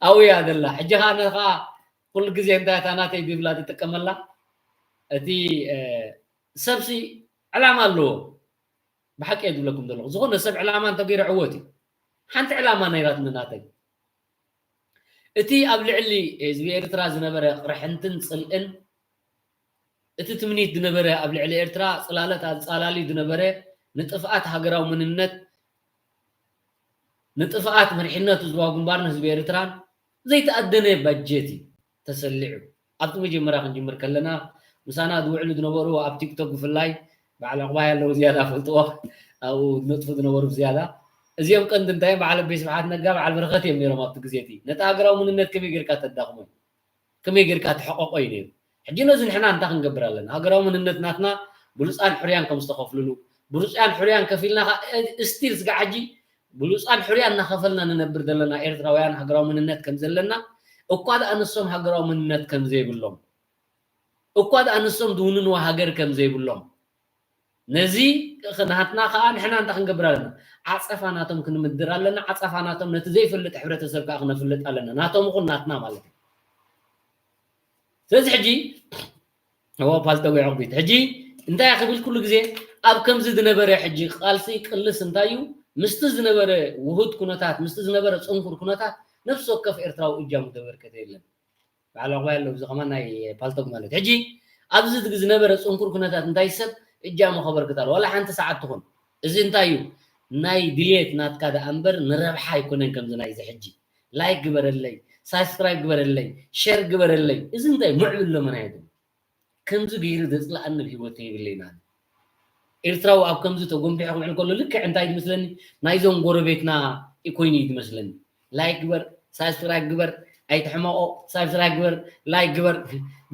ኣብያ ዘላ። ሕጂ ከኣ ኣነ ከኣ ኩሉ ግዜ እንታይ እታ ናተይ ዝብላ ትጥቀመላ? እቲ፣ እ፣ ሰብሲ ዕላማ ኣለዎ። ብሓቂ እየ ዝብለኩም ዘለኹ። ዝኾነ ሰብ ዕላማ እንተገይሩ ዕወት እዩ። ሓንቲ ዕላማ ነይራትኒ ናተይ። እቲ ኣብ ልዕሊ ህዝቢ ኤርትራ ዝነበረ ቅርሕንትን ጽልእን፣ እቲ ትምኒት ዝነበረ ኣብ ልዕሊ ኤርትራ ጽላለት ኣንጻላልዩ ዝነበረ ንጥፍኣት ሃገራዊ መንነት፣ ንጥፍኣት መሪሕነት ህዝባዊ ግንባርን ህዝቢ ኤርትራን ዘይተኣደነ ባጀት እዩ ተሰሊዑ። ኣብቲ መጀመርያ ክንጅምር ከለና ምሳና ዝውዕሉ ዝነበሩ ኣብ ቲክቶክ ብፍላይ በዓል ዕቑባይ ኣለዉ ዝያዳ ፈልጥዎ ኣብኡ ዝነጥፉ ዝነበሩ ዝያዳ እዚኦም ቀንዲ እንታይ እዮም በዓል ኣቤ ስብሓት ነጋ በዓል በረኸት እዮም ነይሮም ኣብቲ ግዜ እቲ ነቲ ሃገራዊ መንነት ከመይ ጌርካ ተዳኽሞ እዩ ከመይ ጌርካ ትሕቐቖ እዩ ነይሩ። ሕጂ ነዚ ንሕና እንታይ ክንገብር ኣለና? ሃገራዊ መንነት ናትና ብሉጻን ሕሩያን ከም ዝተኸፍልሉ፣ ብሉጻን ሕሩያን ከፊልና ኸኣ፣ እ-፣ ስቲል ስጋዕ ሕጂ ብሉጻን ሕሩያን እናኸፈልና ንነብር ዘለና ኤርትራውያን ሃገራዊ መንነት ከም ዘለና፣ እኳ ደኣ ንሶም ሃገራዊ መንነት ከም ዘይብሎም፣ እኳ ደኣ ንሶም ዝውንንዋ ሃገር ከም ዘይብሎም፣ ነዚ ናትና ከኣ ንሕና እንታይ ክንገብር ኣለና? ዓጸፋ ናቶም ክንምድር ኣለና። ዓጸፋ ናቶም ነቲ ዘይፈልጥ ሕብረተሰብ ከኣ ክነፍልጥ ኣለና። ናቶም ይኹን ናትና ማለት እዩ። ስለዚ ሕጂ፣ እዎ፣ ፓልቶ ወይ ዕቕቢት። ሕጂ እንታይ ክብል ኩሉ ግዜ ኣብ ከምዚ ዝነበረ ሕጂ ቃልሲ ቅልስ እንታይ እዩ ምስቲ ዝነበረ ውሁድ ኩነታት ምስቲ ዝነበረ ጽንኩር ኩነታት ነፍሲ ወከፍ ኤርትራዊ እጃሙ ዘበርከተ የለን። በዓል ኣቑባይ ኣሎ እዚ ከማን ናይ ፓልቶክ ማለት ሕጂ ኣብዚ ዝነበረ ጽንኩር ኩነታት እንታይ ሰብ እጃሙ ከበርክት ኣሎ ዋላ ሓንቲ ሰዓት ትኹን እዚ እንታይ እዩ ናይ ድሌት ናትካ ደኣ እምበር ንረብሓ ኣይኮነን ከምዚ ናይዚ ሕጂ ላይክ ግበረለይ ሳብስክራይብ ግበረለይ ሸር ግበረለይ እዚ እንታይ ሙዕብል ለመና ይብል ከምዚ ገይሩ ዘፅልኣኒ ኣብ ሂወተይ የብለይን ኣነ። ኤርትራዊ ኣብ ከምዚ ተጎንቢሑ ክውዕል ከሎ ልክዕ እንታይ ዝመስለኒ ናይዞም ጎረቤትና ኮይኑ እዩ ዝመስለኒ። ላይክ ግበር፣ ሳብስክራይብ ግበር፣ ኣይትሕመቆ፣ ሳብስክራይብ ግበር፣ ላይክ ግበር።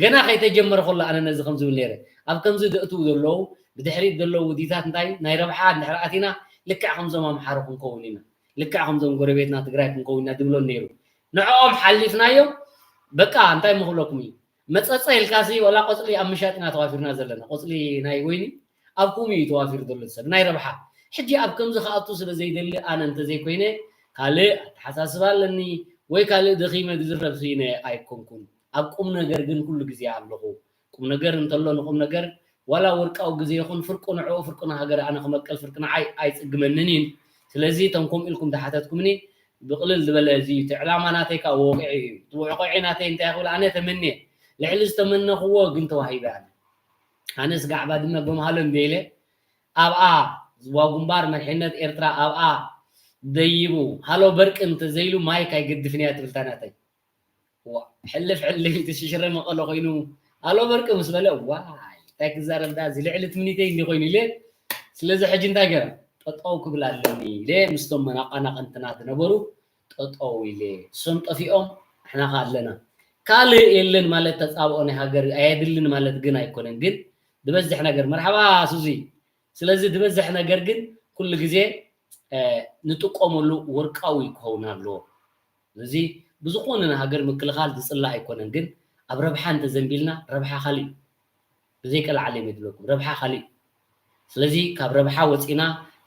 ገና ከይተጀመረ ከሎ ኣነ ነዚ ከም ዝብል ነይረ። ኣብ ከምዚ ዘእትዉ ዘለዉ ብድሕሪት ዘለዉ ውዲታት እንታይ ናይ ረብሓ እንድሕር ኣቲና ልክዕ ከምዞም ኣምሓሩ ክንከውን ኢና። ልክዕ ከምዞም ጎረቤትና ትግራይ ክንከውን ኢና ዝብሎን ነይሩ። ንዕኦም ሓሊፍናዮም በቃ እንታይ ምኽብለኩም እዩ። መጸጸ ኢልካሲ ዋላ ቆጽሊ ኣብ ምሻጥ ኢና ተዋፊርና ዘለና። ቆጽሊ ናይ ወይኒ ኣብ ከምኡ እዩ ተዋፊሩ ዘሎ ሰብ ናይ ረብሓ። ሕጂ ኣብ ከምዚ ክኣቱ ስለ ዘይደሊ ኣነ እንተዘይኮይነ ካልእ ኣተሓሳስባ ኣለኒ ወይ ካልእ ደኺመ ዝዝረብ ስኢነ ኣይኮንኩን። ኣብ ቁም ነገር ግን ኩሉ ግዜ ኣለኹ። ቁም ነገር እንተሎ ንቁም ነገር ዋላ ወርቃዊ ግዜ ይኹን ፍርቁ ንዕኡ ፍርቁ ንሃገር ኣነ ክመቅል ፍርቂ ንዓይ ኣይጽግመንን እዩ። ስለዚ እቶም ከምኡ ኢልኩም ዝሓተትኩምኒ ብቕልል ዝበለ እዚ እዩ እቲ ዕላማ ናተይ ከዓ ወቂዒ እዩ እቲ ወቆዒ ናተይ እንታይ ክብል ኣነ ተመንየ ልዕሊ ዝተመነኽዎ ግን ተዋሂበ ኣነ ኣነስ ጋዕ ባድመ ጎምሃሎ እንደ ኢለ ኣብኣ ዝዋ ጉንባር መርሒነት ኤርትራ ኣብኣ ደይቡ ሃሎ በርቂ እንተዘይሉ ማይክ ኣይገድፍን እያ ትብል እታ ናተይ ሕልፍ ሕልፍ ኢሉ ሽረ መቐሎ ኮይኑ ሃሎ በርቂ ምስ በለ ዋይ እንታይ ክዛረብ ዳ እዚ ልዕሊ ትምኒተይ እንዲ ኮይኑ ኢለ ስለዚ ሕጂ እንታይ ገረ ጠጠው ክብል ኣለኒ ኢለ ምስቶም መናቃናቀንትና ዝነበሩ ጠጠው ኢለ እሶም ጠፊኦም ንሕና ከ ኣለና ካልእ የለን ማለት ተፃብኦ ናይ ሃገር ኣየድልን ማለት ግን ኣይኮነን ግን ዝበዝሕ ነገር መርሓባ ሱዚ ስለዚ ዝበዝሕ ነገር ግን ኩሉ ግዜ ንጥቀመሉ ወርቃዊ ክኸውን ኣለዎ እዚ ብዝኾነ ንሃገር ምክልኻል ዝፅላእ ኣይኮነን ግን ኣብ ረብሓ እንተዘንቢልና ረብሓ ካሊእ ብዘይቀልዓለም ይብለኩም ረብሓ ካሊእ ስለዚ ካብ ረብሓ ወፂና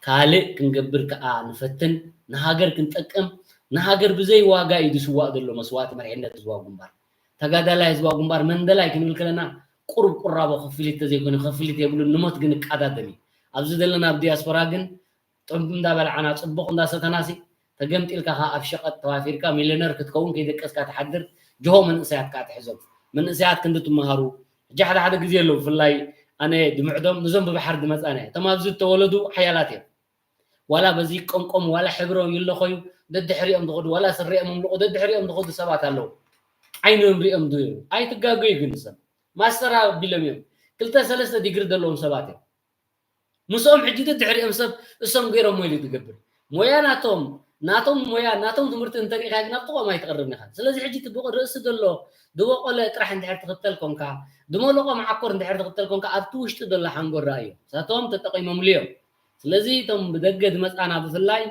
ካልእ ክንገብር ከዓ ንፈትን ንሃገር ክንጠቅም ንሃገር ብዘይ ዋጋ እዩ ዝስዋእ ዘሎ መስዋእቲ መርሒነት ህዝባዊ ግንባር ተጋዳላይ ህዝባዊ ግንባር መንደላይ ክንብል ከለና ቁሩብ ቁራቦ ክፍሊት ተዘይኮነ ክፍሊት የብሉን ንሞት ግን እቃዳደም እዩ ኣብዚ ዘለና ኣብ ዲያስፖራ ግን ጥንብ እንዳበላዓና ፅቡቕ እንዳሰተናሲ ተገምጢልካ ከዓ ኣብ ሸቐጥ ተዋፊርካ ሚልዮነር ክትከውን ከይደቀስካ ትሓድር ጅሆ መንእሰያት ከዓ ትሕዞም መንእሰያት ክንዲ ትመሃሩ ሕጂ ሓደ ሓደ ግዜ ኣለዉ ብፍላይ ኣነ ድምዕዶም ንዞም ብባሕሪ ዝመፃና እቶም ኣብዚ ዝተወለዱ ሓያላት እዮም ዋላ በዚ ቆምቆም ዋላ ሕብሮም ይለኾዩ ደድሕሪኦም ዝኸዱ ዋላ ስሪኦም ምልቑ ደድሕሪኦም ዝኸዱ ሰባት ኣለዉ ዓይኖም ሪኦም ዱ ኣይትጋገዩ ግን ሰብ ማስተር ኣቢሎም እዮም ክልተ ሰለስተ ዲግሪ ዘለዎም ሰባት እዮም ምስኦም ሕጂ ደድሕሪኦም ሰብ እሶም ገይሮሞ ኢሉ ትገብር ሞያ ናቶም ናቶም ሞያ ናቶም ትምህርቲ እንተሪኢኻ ግን ኣብ ጥቕኦም ኣይትቐርብን ኢኻ ስለዚ ሕጂ ትብቕ ርእሲ ዘሎ ድወቆለ ጥራሕ እንድሕር ትኽተል ኮንካ ድመለቆ መዓኮር እንድሕር ትኽተል ኮንካ ኣብቲ ውሽጢ ዘሎ ሓንጎል ረኣዮ እሳቶም ተጠቒሞምሉ እዮም ስለዚ እቶም ብደገ ዝመፃና ብፍላይ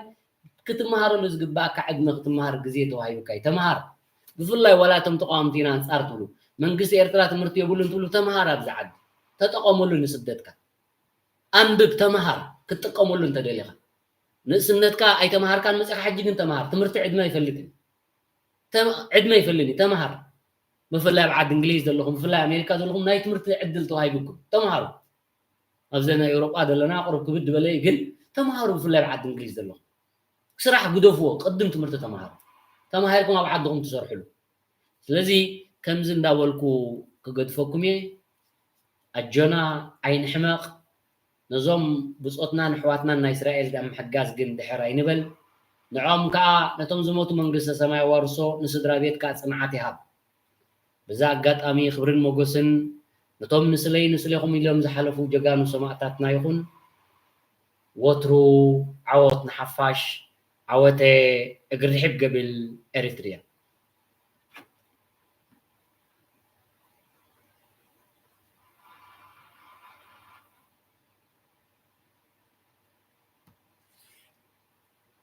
ክትመሃረሉ ዝግባኣካ ዕድመ ክትመሃር ግዜ ተዋሂቡካ እዩ ተምሃር ብፍላይ ዋላ እቶም ተቃወምቲ ኢና ኣንፃር ትብሉ መንግስቲ ኤርትራ ትምህርቲ የብሉን ትብሉ ተምሃር ኣብዚ ዓዲ ተጠቐመሉ ንስደትካ ኣንብብ ተምሃር ክትጥቀመሉ እንተደሊኻ ንእስነትካ ኣይተምሃርካን መፂኻ ሕጂ ግን ተምሃር ትምህርቲ ዕድመ ኣይፈልጥን ዕድመ ይፈልኒ ተምሃር ብፍላይ ኣብ ዓዲ እንግሊዝ ዘለኹም ብፍላይ ኣሜሪካ ዘለኹም ናይ ትምህርቲ ዕድል ተዋሂብኩም ተምሃሩ ኣብዚ ናይ ኤውሮጳ ዘለና ቅሩብ ክብድ በለ ግን ተምሃሩ ብፍላይ ኣብ ዓዲ እንግሊዝ ዘለኹም ስራሕ ግደፍዎ ቅድም ትምህርቲ ተምሃሩ ተማሂርኩም ኣብ ዓድኹም ትሰርሕሉ ስለዚ ከምዚ እንዳበልኩ ክገድፈኩም እየ ኣጆና ዓይንሕመቕ ነዞም ብጾትናን ኣሕዋትናን ናይ እስራኤል ኣብ ምሕጋዝ ግን ድሕር ኣይንበል ንዕኦም ከኣ ነቶም ዝሞቱ መንግስተ ሰማይ ኣዋርሶ ንስድራ ቤት ከኣ ጽንዓት ይሃብ በዚ ኣጋጣሚ ክብርን ሞገስን ነቶም ንስለይ ንስሌኹም ኢሎም ዝሓለፉ ጀጋኑ ሰማእታትና ይኹን ወትሩ ዓወት ንሓፋሽ ዓወተ እግሪ ርሒብ ገብል ኤሪትርያ